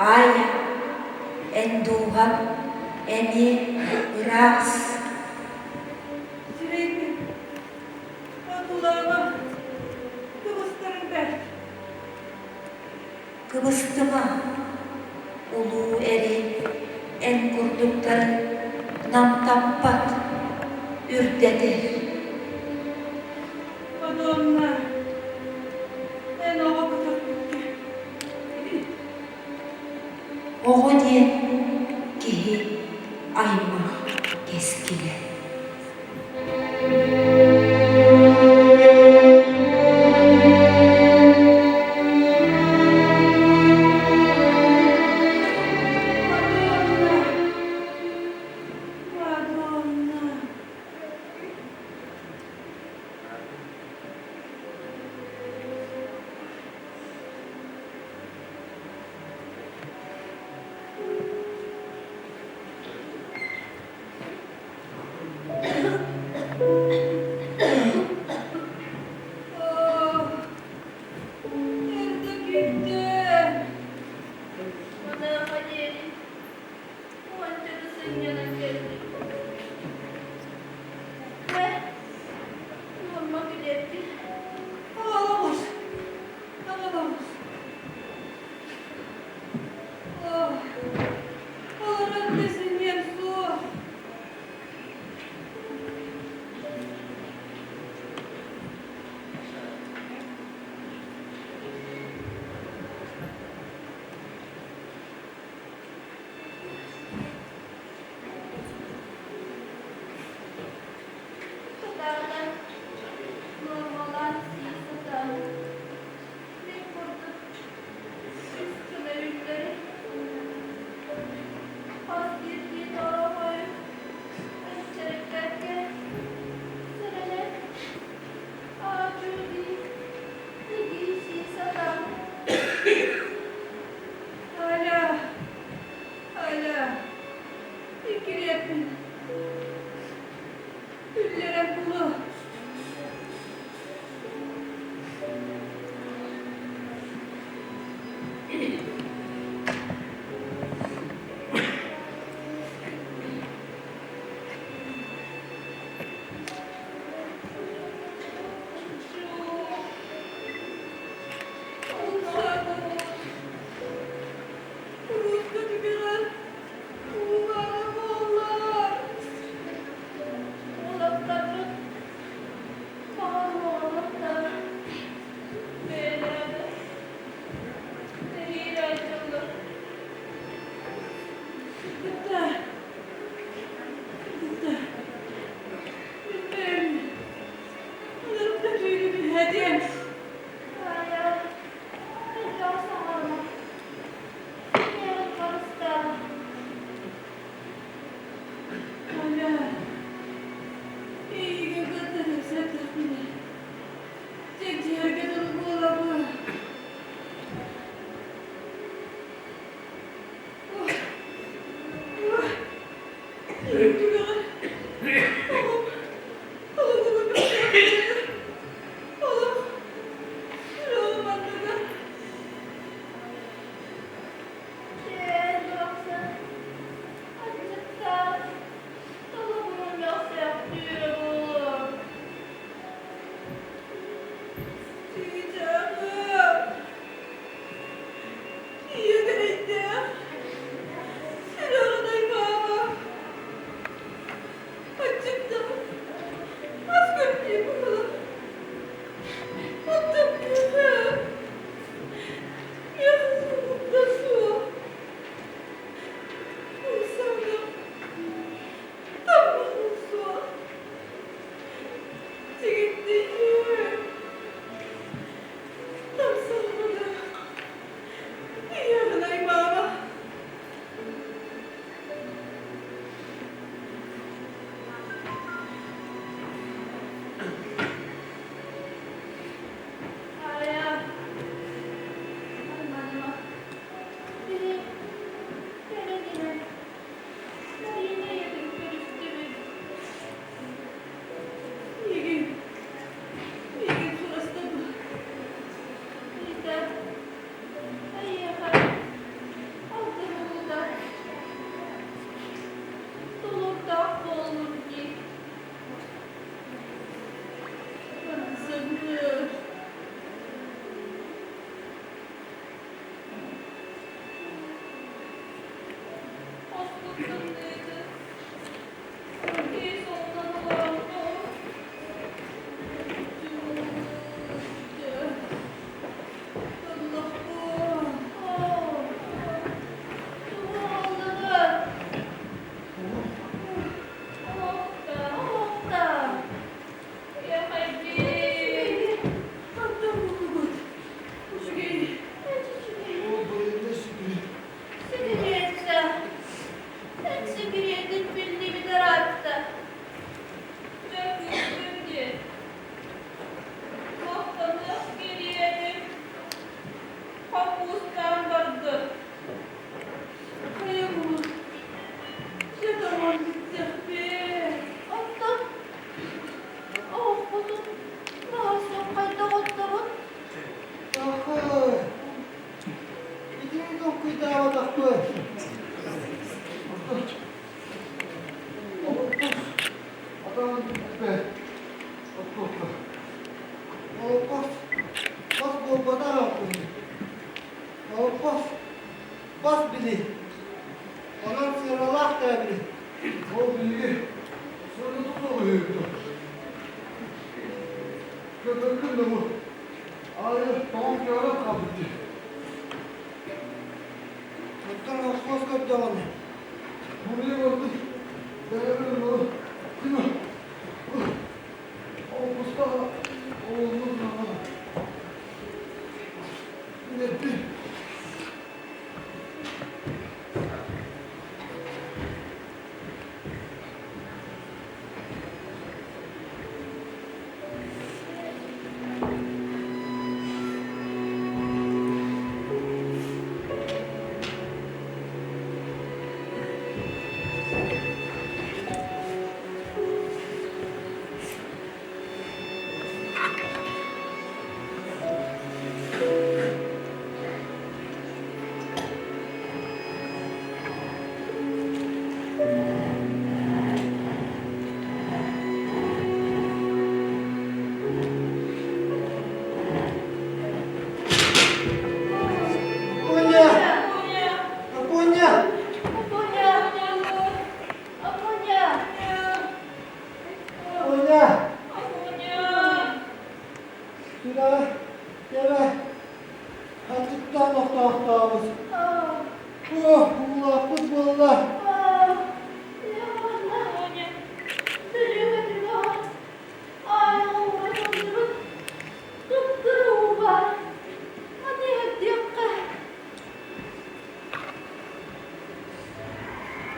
Аайа, эн дууһаҥ эмиэ ыраас. Сирэйбин одуулаама, кыбыстарыҥ бэрт. Кыбыстыма, улуу эри эн курдуктары намтаппат, үрдэтэр. Мадонна, эн оҕо көтөхпүккэ. Оҕо диэн киһи аймах кэскилэ. Мадонна, Мадонна. Эрдэ күүттүм. Маныаха диэри уончаны сынньанан кэллим. Дьэ, нуорма килиэппин. Аҕалабыс, аҕалабыс. Олорон да синньиэм суох. Сатаатар нуормалаан сии сатаан, мин курдук үс гына үллэрин, хас биирдии тоорохойу энчирэппэккэ сэрэнэн аадьуу дии сии сатаан. Аля, Аля, иккириэппин Үллэрэн булу. Урукку түгэҕэр уулаара буоллар. Уолаттарбыт баҕар уолаттар бэйэлэрэ да нэһиилэ сылдьаллар. Кытта, кытта, билбэм, ынырык да түүлү түһээтиэм. Таайа, элбэҕи саҥарыма. Миэхэ харыстаа. Оля, эйигин кытта кэпсэттэхпинэ, чэпчэһэргэ дылы буолабын. Түгэҕэр оҕом олоҕун олох сүрэҕим анныгар Чээн барахсан, аччыктаах, толобурун мөхсөхтүүрэ буолуо. Чыычааҕым, ийэ кэрэйдээх, сүрэҕин аймаама, аччыктаах, ас көрдүү буолан, оттон миэхэ Миэхэ суох. Умсаҕым, таммаҕым суох. Сигиттийиэм. Тамсаҕына, ийэҕин аймаама. Охтуохпут. Олоппос атаҕын бүппэт. Оттуохха. Олоппос бас буолбатах охтуохпут. Олоппос бас били. Онон сыаналаах тээбили. Ол биһиги сыаната суох үһү. Көтөргүн да бу аайы тоҕон көөрөн хаалбыт дии. Оттон колхоз көрдөҕүнэ Буруйа барбыт бэйэбин ылы Тима олбуста оҕолорун наҕана Инэрди Апоня! Апоня! Апоня! Апоня! Апоня! Апоня! Сүрэҕэ, кэбэ, хаччыктаан охтоохтообут. Оо, уулаахпыт буолла.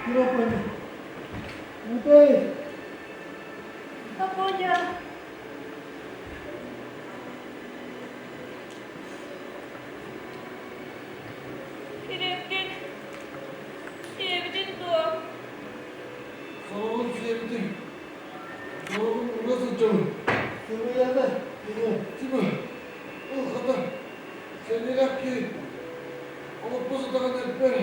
Кире Мутей! Афоня! Кирэпкин сиэбитин дуо? Сороҕун сиэбитин, сороҕун уга сылдьабын. Сымыйаны, кини. Тима, ол хата, сэниэлээх киһи олоппос атаҕын эрбэр.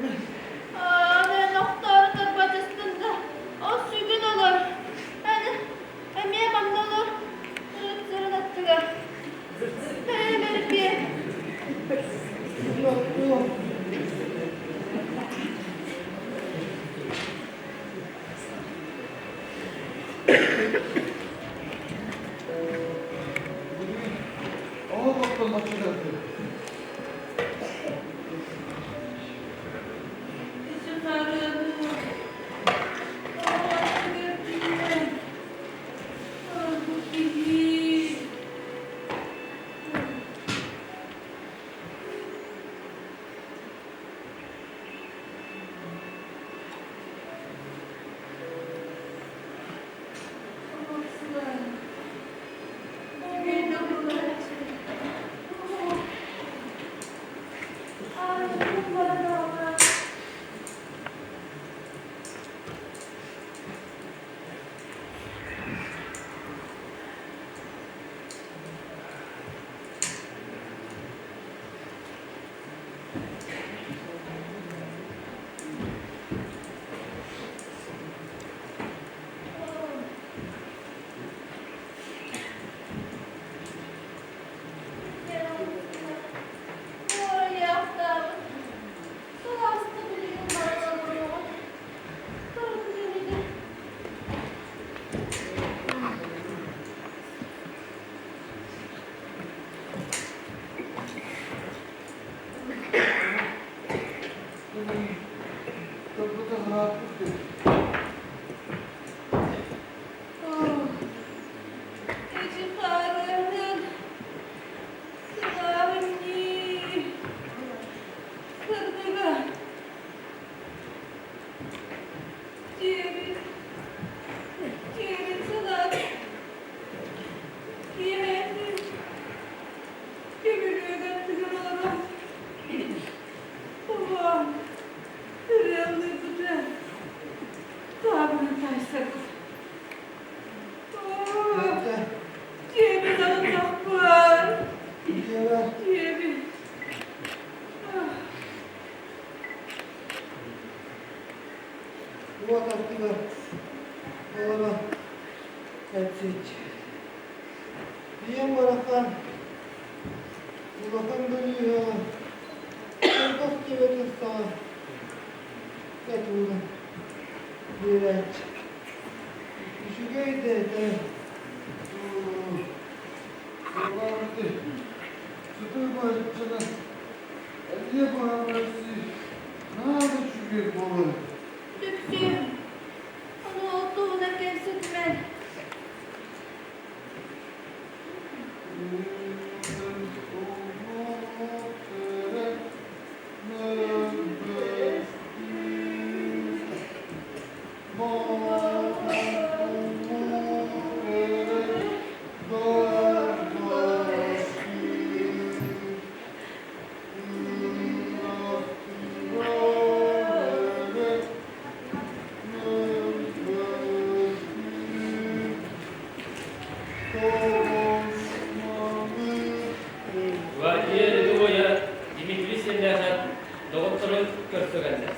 Мин Мен охтоору тарбатыстын да, ол сүгүн. Уот аттыгар олорон кэпсиэччи. Ийэм барахсан улахан бөлүүһэҕэ элбэх төбөтүн саҕа эт ууран биэрээччи. Үчүгэй да этэ. Сытыы быһаччынан Элиэ быһаарсыы наһаа да үчүгэй буолар. Түксү, ону ол туһунан кэпсэтимэн. Гвардия рядовойа Дмитрий Селляхов доҕотторун көрсө кэллэ.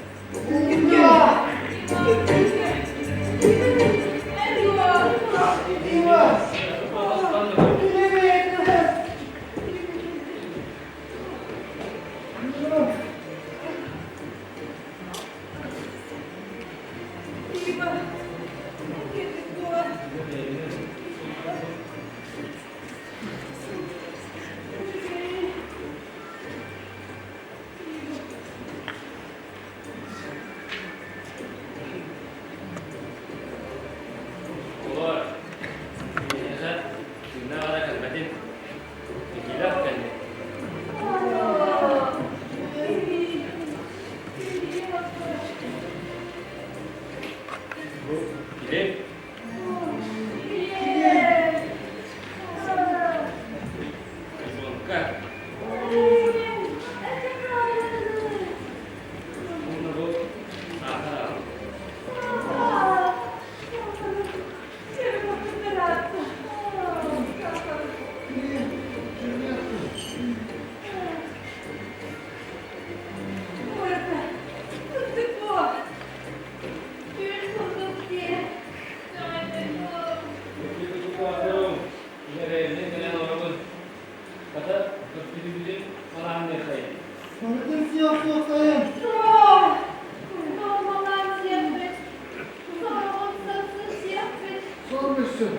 Олор киниэхэ тыыннаах эрэ кэлбэтин, киһилээх кэллэ. Бу килиэп Иванка. Уонна бу саахар Барытын сиэх суохтайын. Sormuşsun.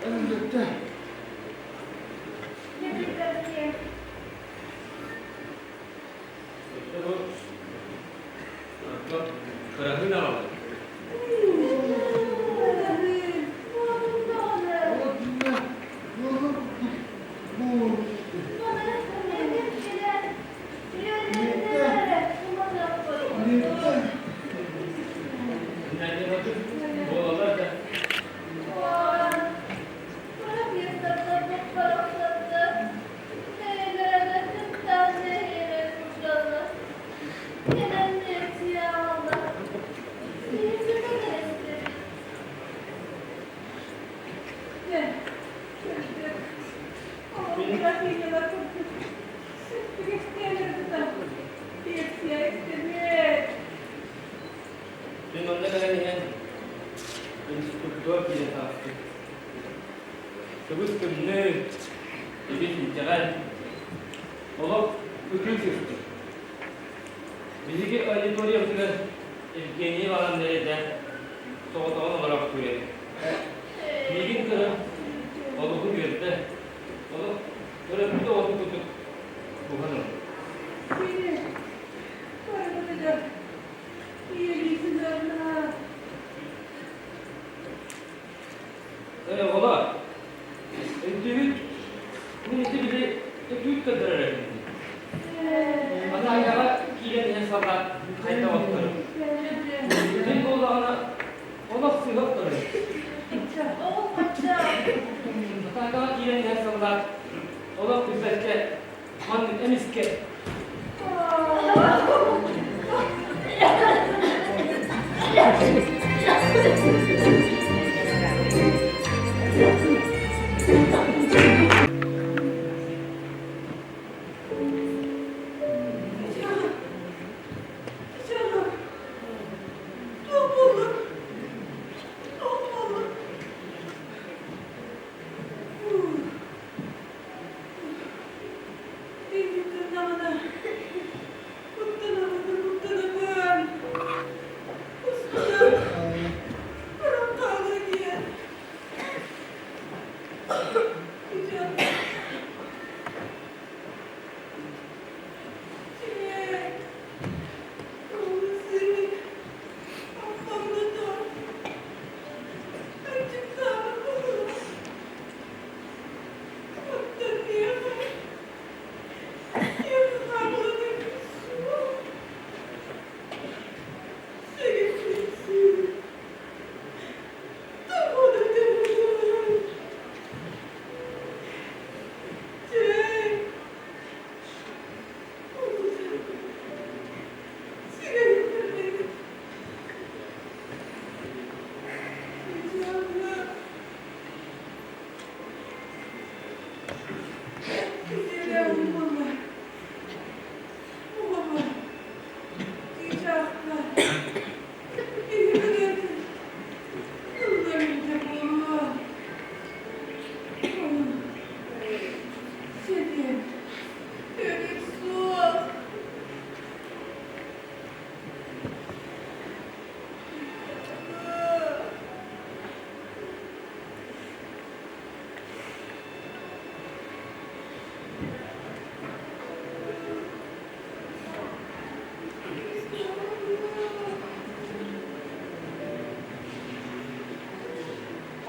Elbette. Кыраһыын аҕалар. Буолалар да. Мин онно кэлэн иһэн инструктор киирэн таҕыстым. Тыбыс-тымныы, ибис-инчэҕэй, олох ытыы сыстым. Биһиги аудиториябытыгар Евгений Ивановна эрэйдээх соҕотоҕун олороохтуур эбит. Миигин көрөн олуһун үөрдэ, олох төрөппүт оҕотун курдук буһан ылла. Ээ, оҕолоор, өйдүүгүт, мин ити били өтүүт көрдөрөр этим дии. Атааҥҥаҕа киирэн иһэн саллаат хайдах охторун. Мин буоллаҕына олох сыыһа охторун. Атааҥҥаҕа киирэн иһэн саллаат олох билбэккэ маннык эмискэ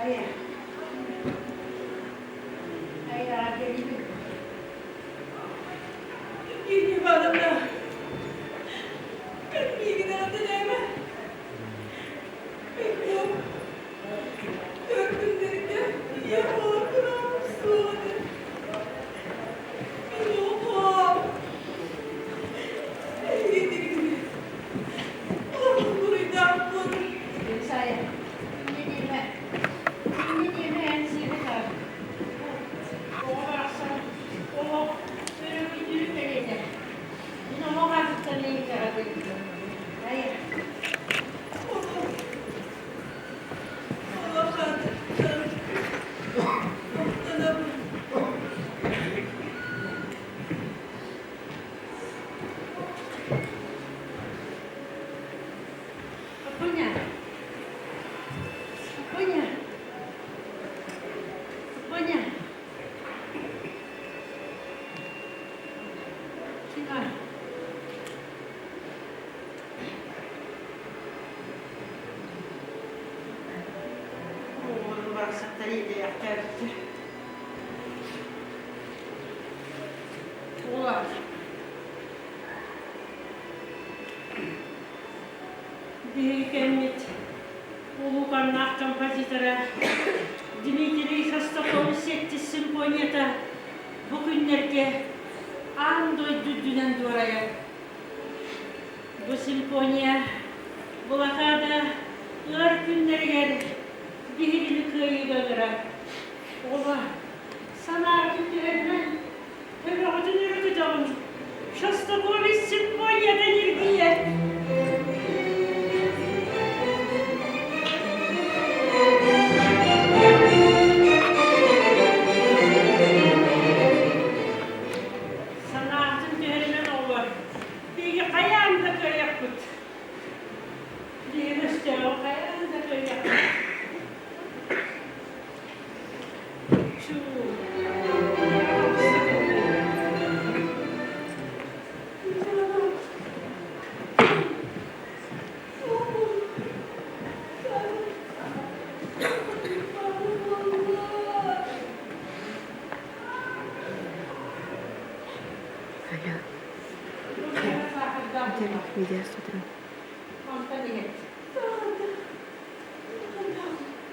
Хайа. Хайа, кэлиибин. Евгения Ивановна, как миигин аҕаталаама. Мин Төркүннэргэ ийэ буолар кыраабым суох этэ. Мин оҕом. Эһигини олорбут буруйдаахпын. Сайа, инньэ диэмэ. Инньэ диэмэ эн сиэбэ таай. Оҕо барахсан олох өрөбүлдүүрүн кэриэтэ. Мин олох аатыттан эйиэхэҕэ кэлбитим. Айа. Олох аатыттан махтанабын. Афоня! Афоня! Афоня! Тина! Оҕолорум барахсаттар иэдэйэхтээбиттэр. Оҕолор Биһиги кэммит улууканнаах композитора Дмитрий Шостакович сэттис симфонията бу күннэргэ аан дойду үрдүнэн дуорайар. Бу симфония блокада ыар күннэригэр биһигини кыайыыга ыҥырар. Оҕолор, санааҕытын түһэримэҥ, Төбөҕүтүн өрө көтөҕүҥ, Шостакович симфонията ньиргийэр. Санаатын түһэримэн оҕолор, биһиги хайаан да кыайыахпыт. Биһиги өстөөҕү хайаан да кыайыахпыт.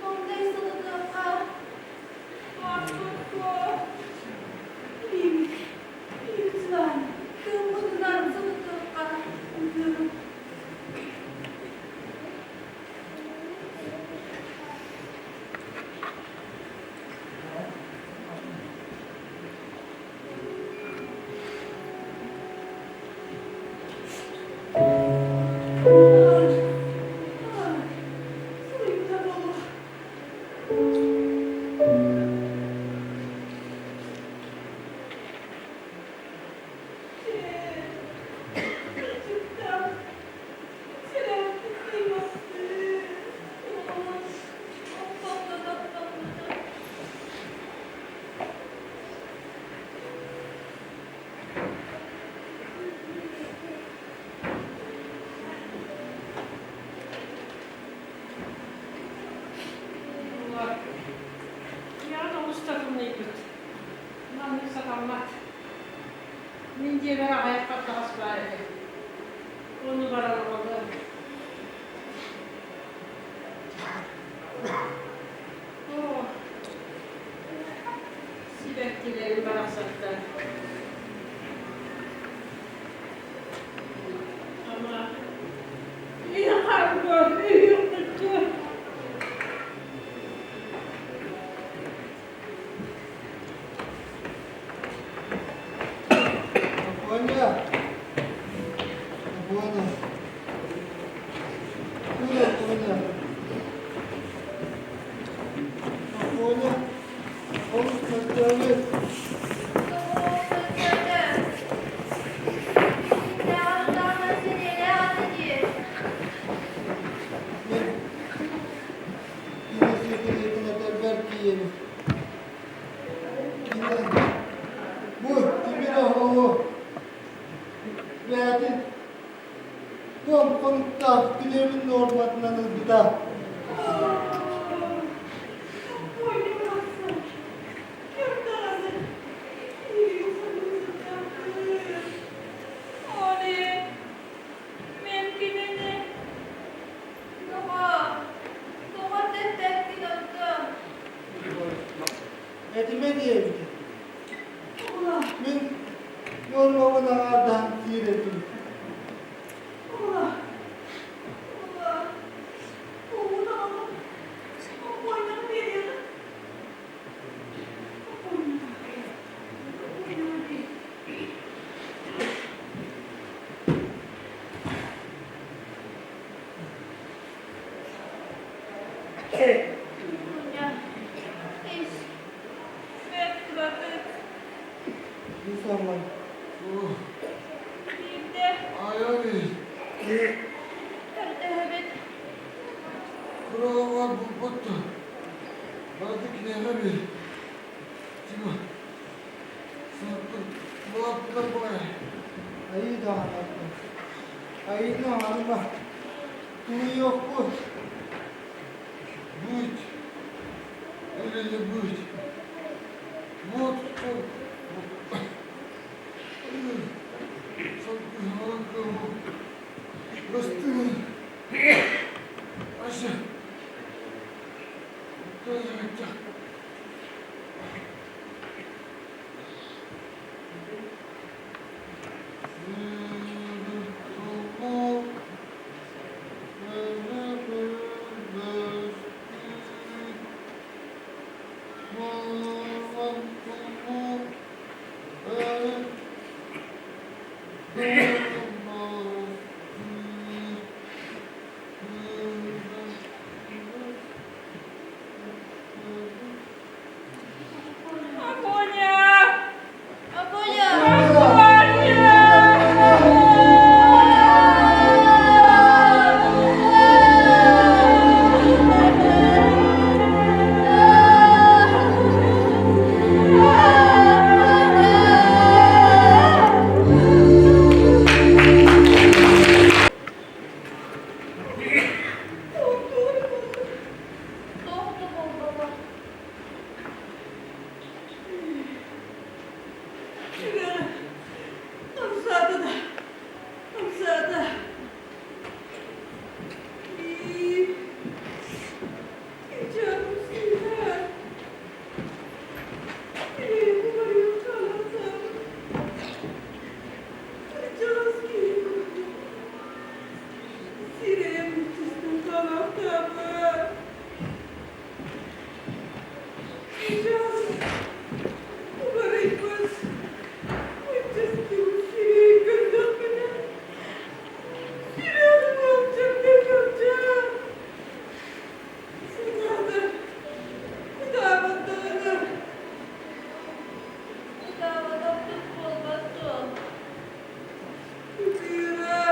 Маҥнай сылытыахха Тыыммытынан сылытыахха Ийэҕит олус да тымныйбыт. Маннык сатаммат. Мин дьиэбэр аҕыйах хаттаҕас баар этэ. Ону баран оҕолор. Оо, сибэккилэрим барахсаттар. Ама, Афоня! Афоня! Кур Афоня! Афоня! Олус мөлтөөбүт. Мин кини сиэтилиитин этэрбэр тиийэбин. Кини бу тимир оһоҕу бэйэтин туом хонуктаах килиэбин нуорматынан ылбыта. Көрдөһөбүт. Кыраҕа булбат да, барды киниэхэ биэр. Тима, сааппын былааппынан баҕайы. Айыы даҕаны айыыны аһарыма, тулуйуохпут. Будь или не будь. Вот Афоня! Афоня! Туох да буолбата. Хамсаата да, хамсаата. И Ытаабатахпыт буолбат дуо? Тугуй дуо?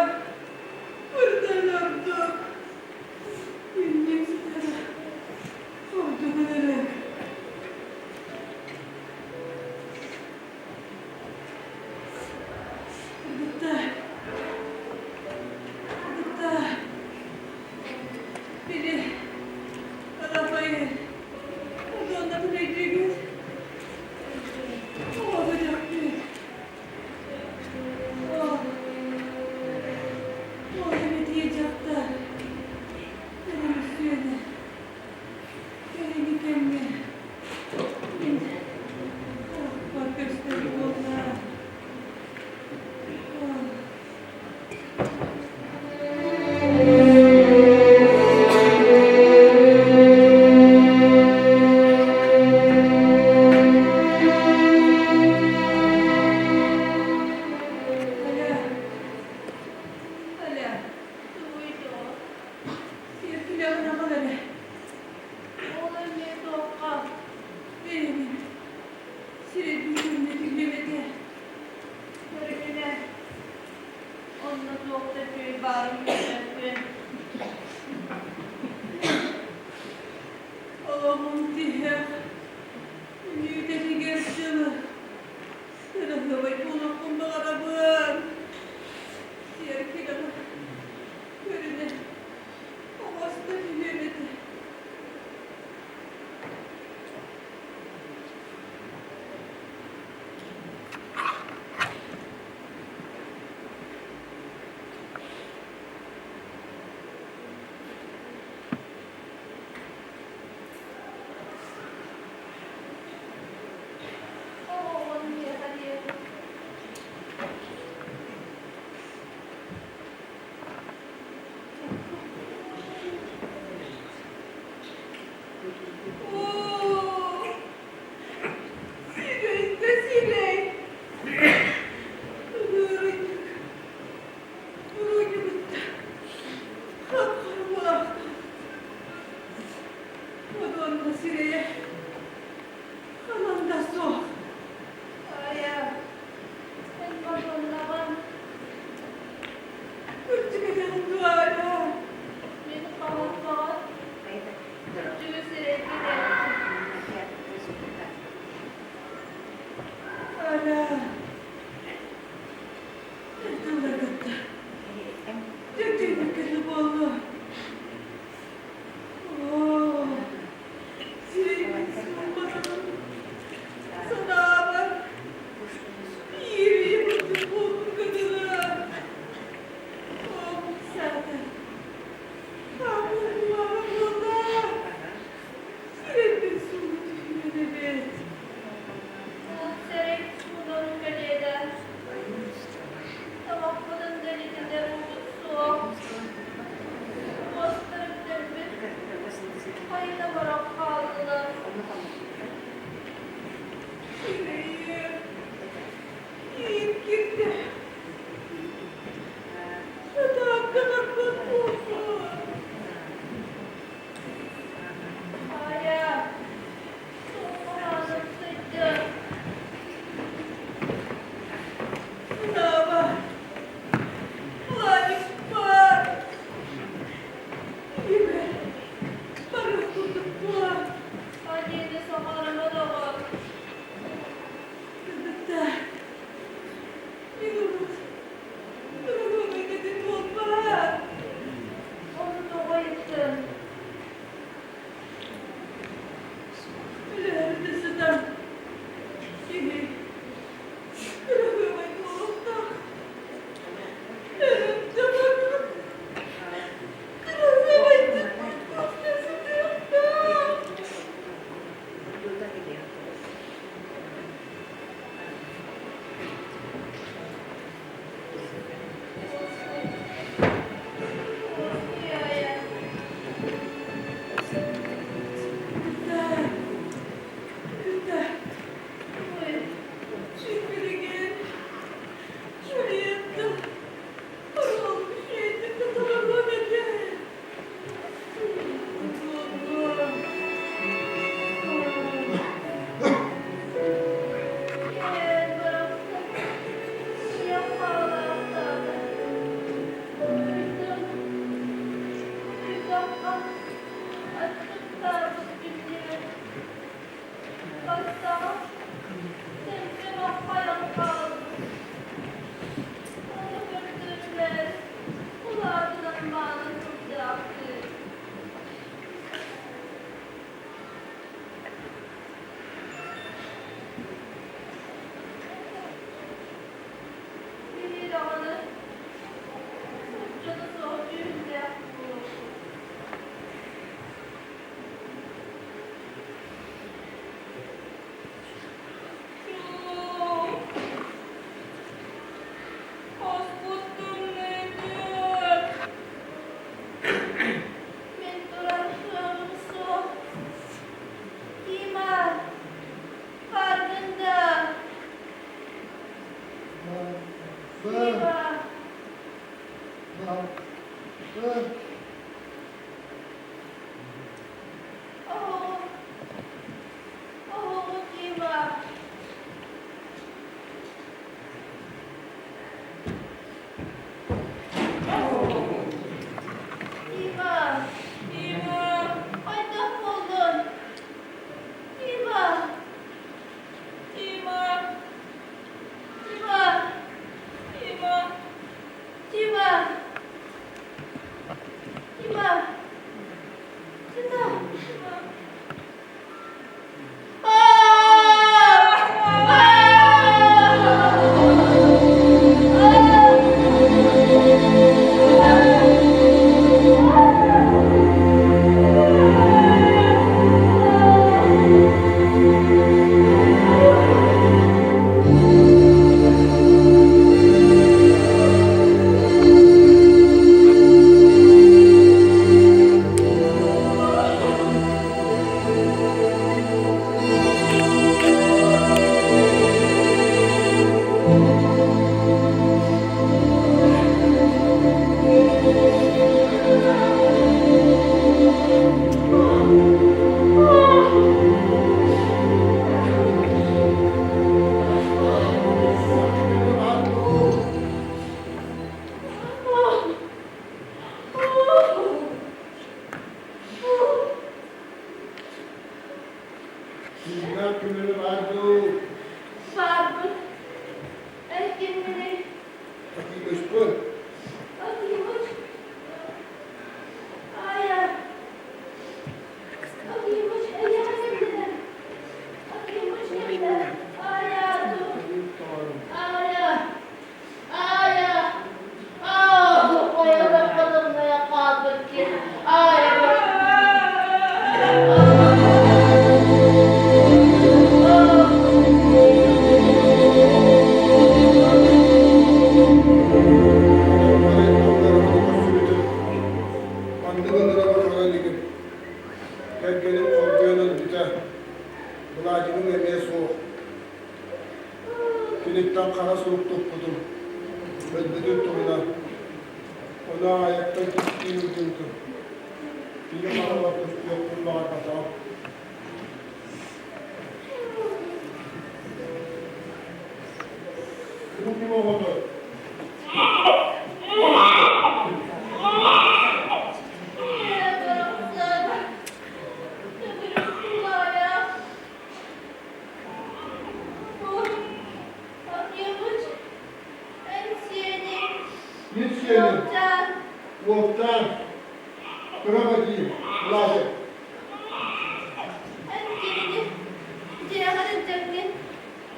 Ол эмиэ туохха? Көрүмүнэ, онно туох да үчүгэй баарын билбэппин. Оҕоҕун миэхэ биэр. Дуаля. Мин хаһан кырдьыгы сирэйгин Аля. Тыллар кытта. Түктүүнүк буолла. Оо, сирэйбин суумматаҕым. Санаабар биир үйэ курдук буолбукка дылы. Оо, саатар. Хааммын кумааҕы буолла. Сирэйбин сууна түһүнэн эбит. Ол сэрэй суунарым кэлиэдэ. Тамахпытын дэлититэр уубут суох. Муостарым дөлбүт, хайыта баран хааллылар. Сирэйим киин кирдэ. Сатаан барбат буолсу. Хайа, суоххананым сыдьын. Санааба, Владик баар. Ийэбэр барыах курдук буолар. Анины саҥарыма доҕор. Кыргыттар, мин урут кыраһыабай этим буолбаат. Ону тоҕо ыйыттыҥ? Үлэһэрдэ сытан киһи кыраһыабай буолуохтаах. Өрүм да баран кыраһыабайдык көстө сытыахтаах. Кытай, Кытай, Чүппүрүгэн, Джульетта, Оруол үчүгэйдик да толоруом этэ. Кээн барахсан, ийэм хаалаахтаата. Кыйдым, кыйдахха аччыктаабыт биллибэт. Баттаҕа сэмсэм аххайан хаалбыт. Ону көрдөрүмээр улаатынан мааны сылдьаахтыыр. Биһи даҕаны соччото суох дьүһүннээх буолуохпут. Чуум! Хоспут тымныытын! Мин турар кыаҕым суох. Тима, бардын да. Тима. Оһоҕу, оһоҕу Тима. Тима, Тима! хайдах буоллун? Тима, Тима! Тима, Тима! Тима. Ону аайаттан кистии сылдьыбытым. Кини хараҕар көстүөхпүн баҕарбатаҕым. Бу ким оҕотой? Ээ, барахсан, төгүрүк тулаайах. Бу Акимыч, эн сиэниҥ. Мин сиэним. Уолчаан. Уолчаан. Кыра Вадим, Власик. Эн кинини дьиэҕэр илдьэҥҥин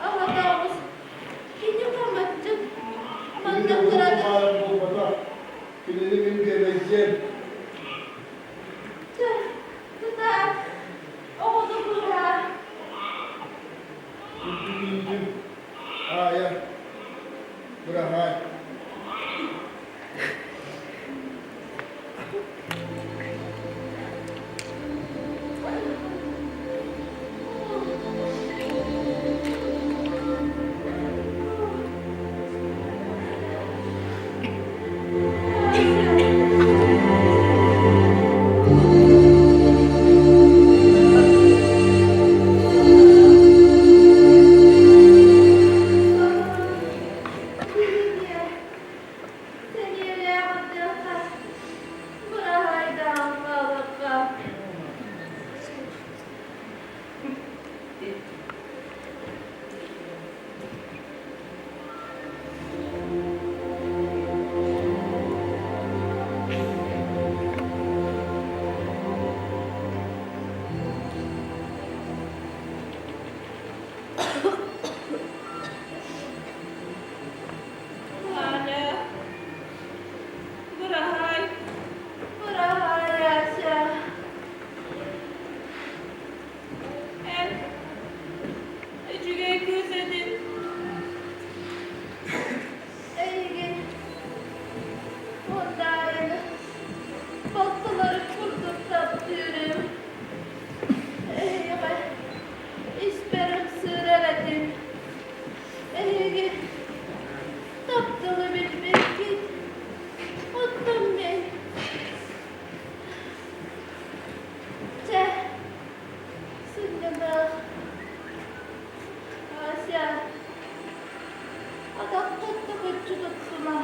аҕата оҕус. Кини хамаччыт. Манна кырата. Буолбатах. Кинини мин биэбэйдиэм. Чэ, тутаар. Оҕону быыһаа. Үрдүк иитим, Аайа, быраһаай. Сэниэлээх ардыахха, быраһайдаан хаалыахха. Аня, быраһаай. Быраһаай, Ася. Эн үчүгэй кыыс этин. Эйигин Мындаайыны балтылары курдук таптыырым. Эһиэхэ испэр ымсыырар этим. Эһиги тапталы билбиккит. Оттон мин Чэ, сынньаныах. Ася, атаххын токуччу туттума.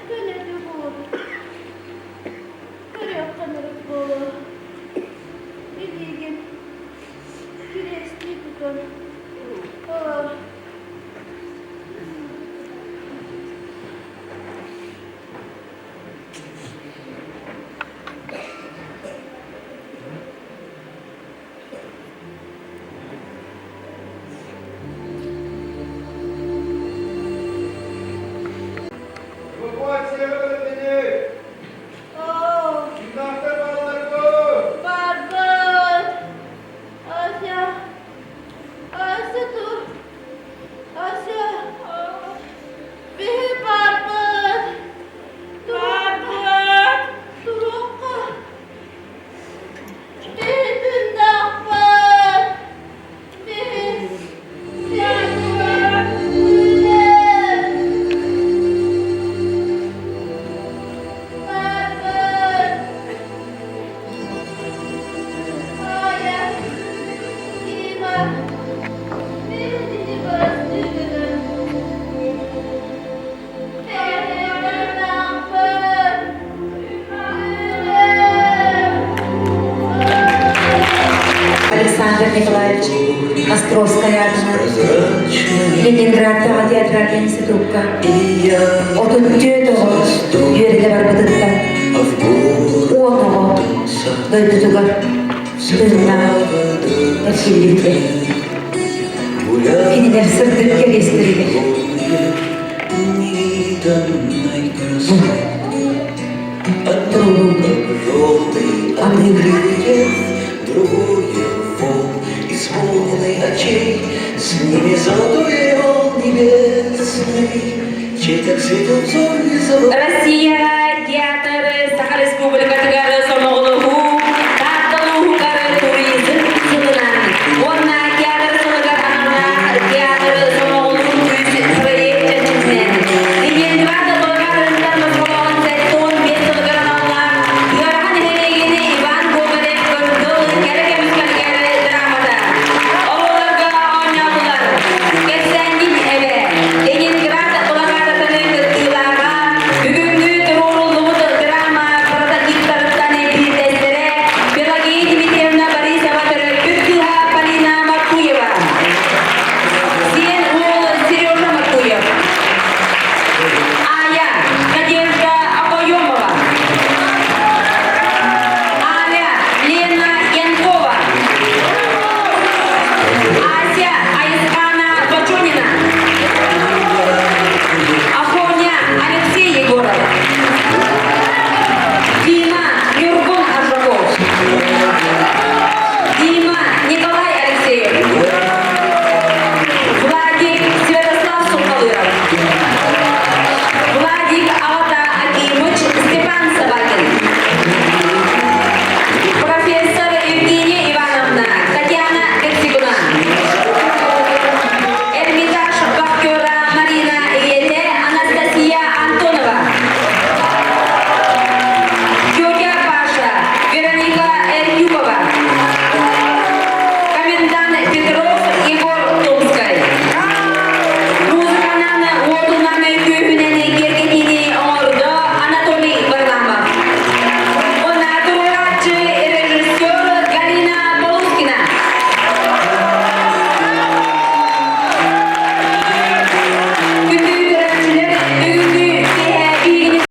Көнөтү буол. Көрүөххүн урут буолуо. Илиигин кириэстии тутан олор. Эвакуация бэлэмнэнии! Оо, Тыыннаахтар бааллар дуо? барбыт! Ася, Ася тур! Ася, биһи барбыт! Барбыт! Туруохха! Биһи тыыннаахпыт! Биһи Барбыт! Үлэм! Барбыт! Аайа, Дима, биһигини бырастыы гыныҥ. Александр Николаевич Островскай аатынан Ленинградтааҕы театральнай институкка 34 оҕо үөрэнэ барбытыттан 10 оҕо дойдутугар тыыннаах эргиллибитэ. Кинилэр сырдык кэриэстэригэр Другое вол, исполненный очей, С ними золотой ореол небесный, Чей так светил взор Россияҕа